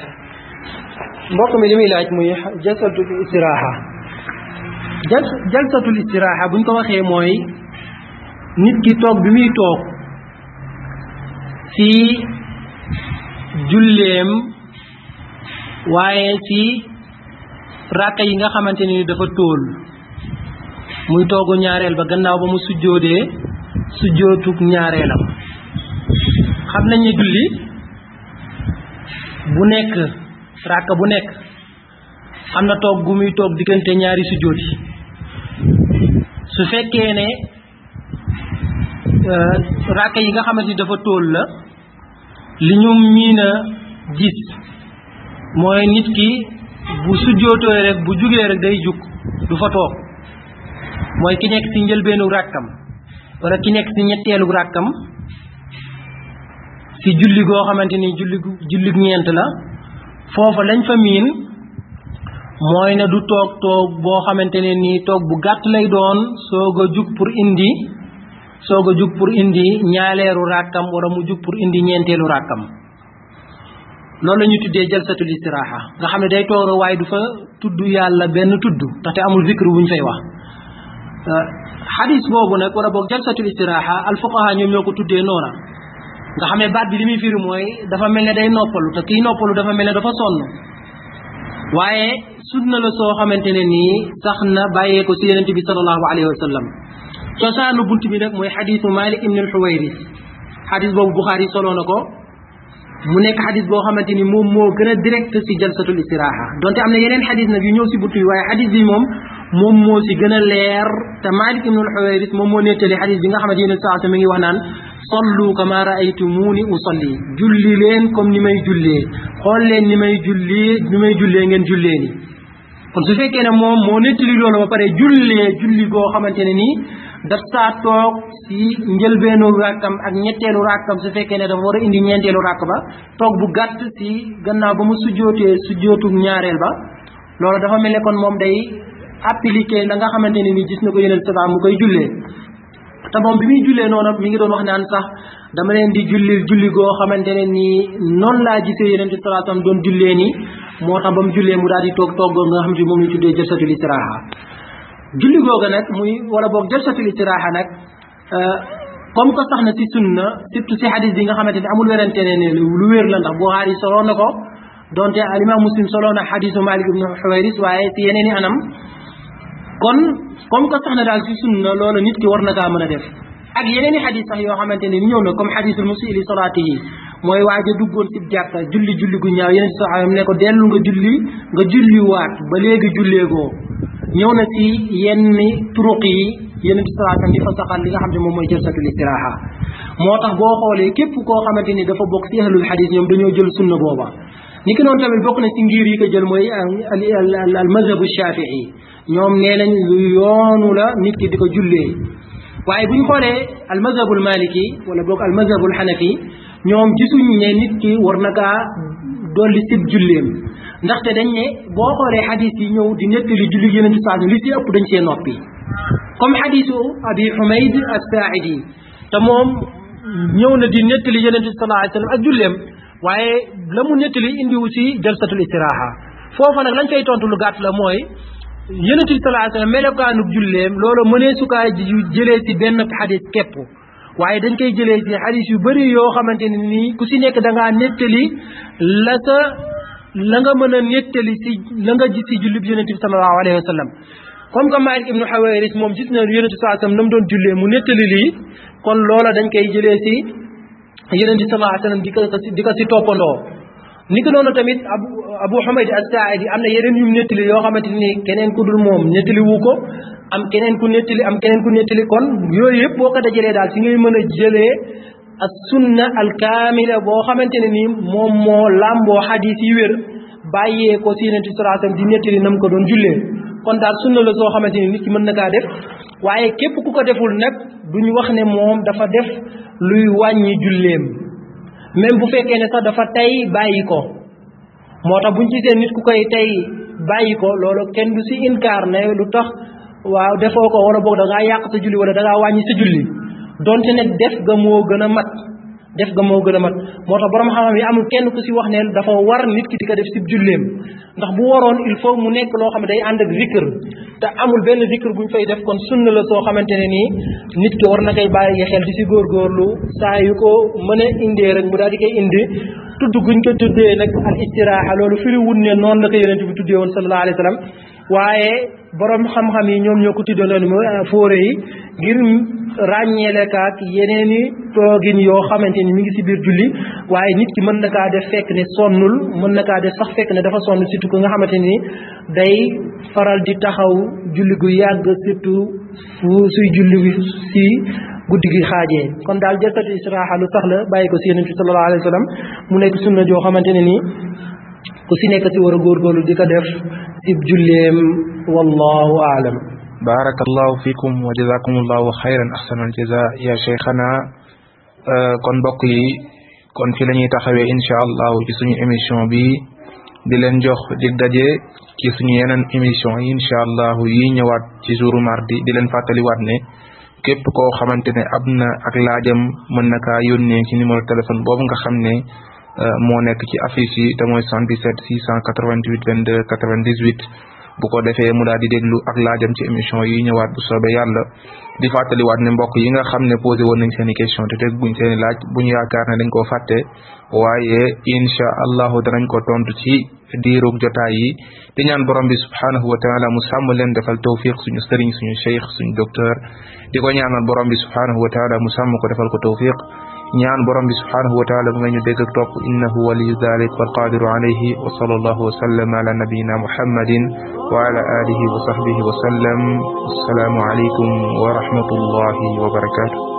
mbokk mi li muy laaj muy jalsatul istiraha. jalsatul istiraha buñ ko waxee mooy nit ki toog bi muy toog ci julleem waaye ci ràkka yi nga xamante ni dafa tóol muy toogu ñaareel ba gannaaw ba mu sujjoodee sujjootug ñaareelam. xam nañ ne julli bu nekk ràkka bu nekk am na toog gu muy toog diggante ñaari sujjoot yi. su fekkee ne ràkka yi nga xamante ni dafa tóol la li ñu miin a gis mooy nit ki bu sujjootoo rek bu jugee rek day jug du fa toog mooy ki nekk ci njëlbeenu ràkkam wala ki nekk ci ñetteelu ràkkam ci julli goo xamante ni julli ñeent la foofa lañ fa miin mooy ne du toog boo xamante ne nii toog bu gàtt lay doon soog a jug pour indi ñaaleeru ràkkam wala mu jug pour indi ñeenteelu ràkkam. loolu la ñuy tuddee jalsatul istiraha nga xam ne day toog waaye du fa tudd yàlla benn tudd ndaxte amul zikr bu ñu fay wax. xadis boobu nag wala boog jalsatul istiraha al fuqaha ñoom ñoo ko tuddee noona nga xam ne baat bi li muy firi mooy dafa mel ne day noppalu te kii noppalu dafa mel ne dafa sonn waaye sunna la soo xamante ne nii sax na bàyyee ko ci yonent bi sallallahu alayhi wa sallam. cosaanu bunt bi nag mooy xadisu Malik ibn al-Huwayris xadis boobu Buxaari soloo na ko mu nekk xadis boo xamante ni moom moo gën a direct ci jalsatul istiraha donte am na yeneen xadis nag yu ñëw ci bunt bi waaye xadis bi moom moo ci gën a leer te Malik ibn al-Huwayris moom moo nettali xadis bi nga xamante yonent sallallahu alayhi wa sallam mi ngi wax naan sallu kama ra'aytumuni usalli julli leen comme ni may jullee xool leen ni may jullee ngeen jullee ni kon su fekkee ne moom moo nettali loolu ba pare julli goo xamante ne nii daf saa toog ci njëlbeenu ràkkam ak ñetteelu ràkkam su fekkee ne dafa war a indi ñeenteelu ràkk ba toog bu gàtt ci gannaaw ba mu sujjootu ñaareel ba loolu dafa mel ne kon moom day appliquer la nga xamante ne nii gis na ko yeneen sabaa mu koy jullee te moom bi muy jullee noonu mi ngi doon wax naan sax dama leen di julli goo xamante ne nii noonu laa gisee yeneen ci salaatam doon jullee nii moo tax ba mu jullee mu daal di toog nga xam ne moom la tuddee jalsatul istiraha. julli googa nag muy wala boog jalsatul istiraha nag comme que sax na ci sunna surtout ci hadis bi nga xamante ne amul werante ne lu wér la ndax Buxaari soloo na ko donte al-Imam Muslim soloo na hadisu Malik ibn Huwayris waaye ci yeneen i anam kon comme que sax na daal ci sunna loolu nit ki war na kaa mën a def ak yeneen i hadis sax yoo xamante ne ñëw na comme hadisul musii li salaatihi mooy waaja duggoon ci jàkka julli gu ñaaw yeneen ci saxaam ne ko dellu nga julli waat ba léegi julleegoo ñëw na ci yenn turuq yi yeneen ci salaatam di fa saxal li nga xam ne moom mooy jalsatul istiraha moo tax boo xoolee képp koo xamante ni dafa bokk ci ahlul hadis ñoom dañoo jël sunna booba ni ki noonu tamit bokk na ci ngir yi ko jël mooy al mazhabu shafii ñoom nee nañ lu yoonu la nit ki di ko jullee waaye bu ñu xoolee al mazhabul maliki wala boog al mazhabul hanafi ñoom gisuñ ne nit ki war na kaa dolli sib julleem ndaxte dañ ne boo xoolee xadis yi ñëw di nettali julli yeneen di saa li ci ëpp dañ see noppi comme xadisu abi Humayd as-Saaidi te moom ñëw na di nettali yeneen di sallallahu alayhi wa sallam ak julleem waaye la mu nettali indiwu ci jalsatul istiraha foofa nag lañ koy tontu lu gàtt la mooy yeneen di sallallahu alayhi wa sallam melokaanu julleem loolu mënee sukaay jëlee ci benn xadis képp waaye dañ koy jëlee ci xadis yu bëri yoo xamante ne nii ku ci nekk da ngaa nettali la nga mën a nettali si la nga gis si julli bi yonent bi sallallahu alayhi wa sallam comme que Malik ibnu Huwayris moom gis na yonent bi sallallahu alayhi wa sallam na mu doon jullee mu nettali lii kon loola dañ koy jëlee si yonent bi sallallahu alayhi wa sallam di ko si toppandoo ni ko noonu tamit Abu Humayd as-Sa'idi am na yeneen yum nettali yoo xamante ni keneen ku dul moom nettali wu ko am keneen ku nettali kon yooyu yëpp boo ko dajalee daal si ngay mën a jëlee as sunna al kaamila boo xamante ne nii moom moo làmboo xadiis yi wér bàyyee ko si yonent bi sallallahu alayhi wa sallam di nettali nam ko doon jullee kon daal sunna la soo xamante ni nit ki mën na kaa def waaye képp ku ko deful nag duñ wax ne moom dafa def luy wàññi julleem même bu fekkee ne sax dafa tey bàyyi ko moo tax buñ gisee nit ku koy tey bàyyi ko loolu kenn du si inkaar ne lu tax waaw defoo ko wala boog da ngaa yàq sa julli wala da ngaa wàññi sa julli donte nag def ga moo gën a mat moo tax borom xam-xam yi amul kenn ku si wax ne dafa war nit ki di ko def si julleem ndax bu waroon il faut mu nekk loo xam ne day ànd ak zikr te amul benn zikr buñ fay def kon sunna la soo xamante ne nii nit ki war na koy bàyyi xel di si góorgóorlu saa yu ko mën a indee rek mu daal di koy indi tudd guñ ko tuddee nag al istiraaxa loolu firi wun ne noonu la ko yonent bi tuddee woon sallallahu alayhi wa sallam waaye borom xam-xam yi ñoom ñoo ko tuddee noonu mooy fóore yi ngir ràññeele kaak yeneeni toogin yoo xamante ni mi ngi si biir julli waaye nit ki mën na kaa def fekk ne sonnul mën na kaa def sax fekk ne dafa sonn surtout ko nga xamante ni day faral di taxaw julli gu yàgg surtout fu suy julli si guddi gi xaajee kon daal jalsatu istiraaxa lu sax la bàyyi ko si yonent bi sallallahu alayhi wa sallam mu nekk sunna joo xamante ne nii ku si nekk si war a góorgóorlu di ko def si julleem wallahu aalam barakallahu fikum wa jazakumullahu xayran ahsanal jaza ya cheikhana kon mbokk yi kon fi la ñuy taxawee incha allahu ci suñu émission bi di leen jox dig daje ci suñu yeneen émission yi incha allahu yi ñëwaat ci jouru mardi di leen fàttaliwaat ne képp koo xamante ne am na ak laajam mën na kaa yónnee ci numéro téléphone boobu nga xam ne moo nekk ci affiche yi te mooy 77 688 22 98 bu ko defee mu daal di déglu ak laajam ci émission yi ñëwaat bu soobee yàlla di fàttaliwaat ne mbokk yi nga xam ne posé woon nañ seen i question te teg buñ seen i laaj buñu yaakaar ne dañ koo fàtte waaye incha allahu danañ ko tontu ci diirug jotaay yi di ñaan borom bi subhaanahu wa taala mu sàmm leen defal tawfiq suñu sëriñ suñu cheikh suñu docteur di ko ñaanal borom bi subhaanahu wa taala mu sàmm ko defal ko tawfiq ñaan borom bi subhaanahu wa taala mu nga ñu dégg ak topp innahu waliyu dalik wal qadiru alayhi wa sallallahu wa sallam ala nabiyina muhammadin wa ala alihi wa sahbihi wa sallam assalaamu alaykum wa rahmatullahi wa barakatuh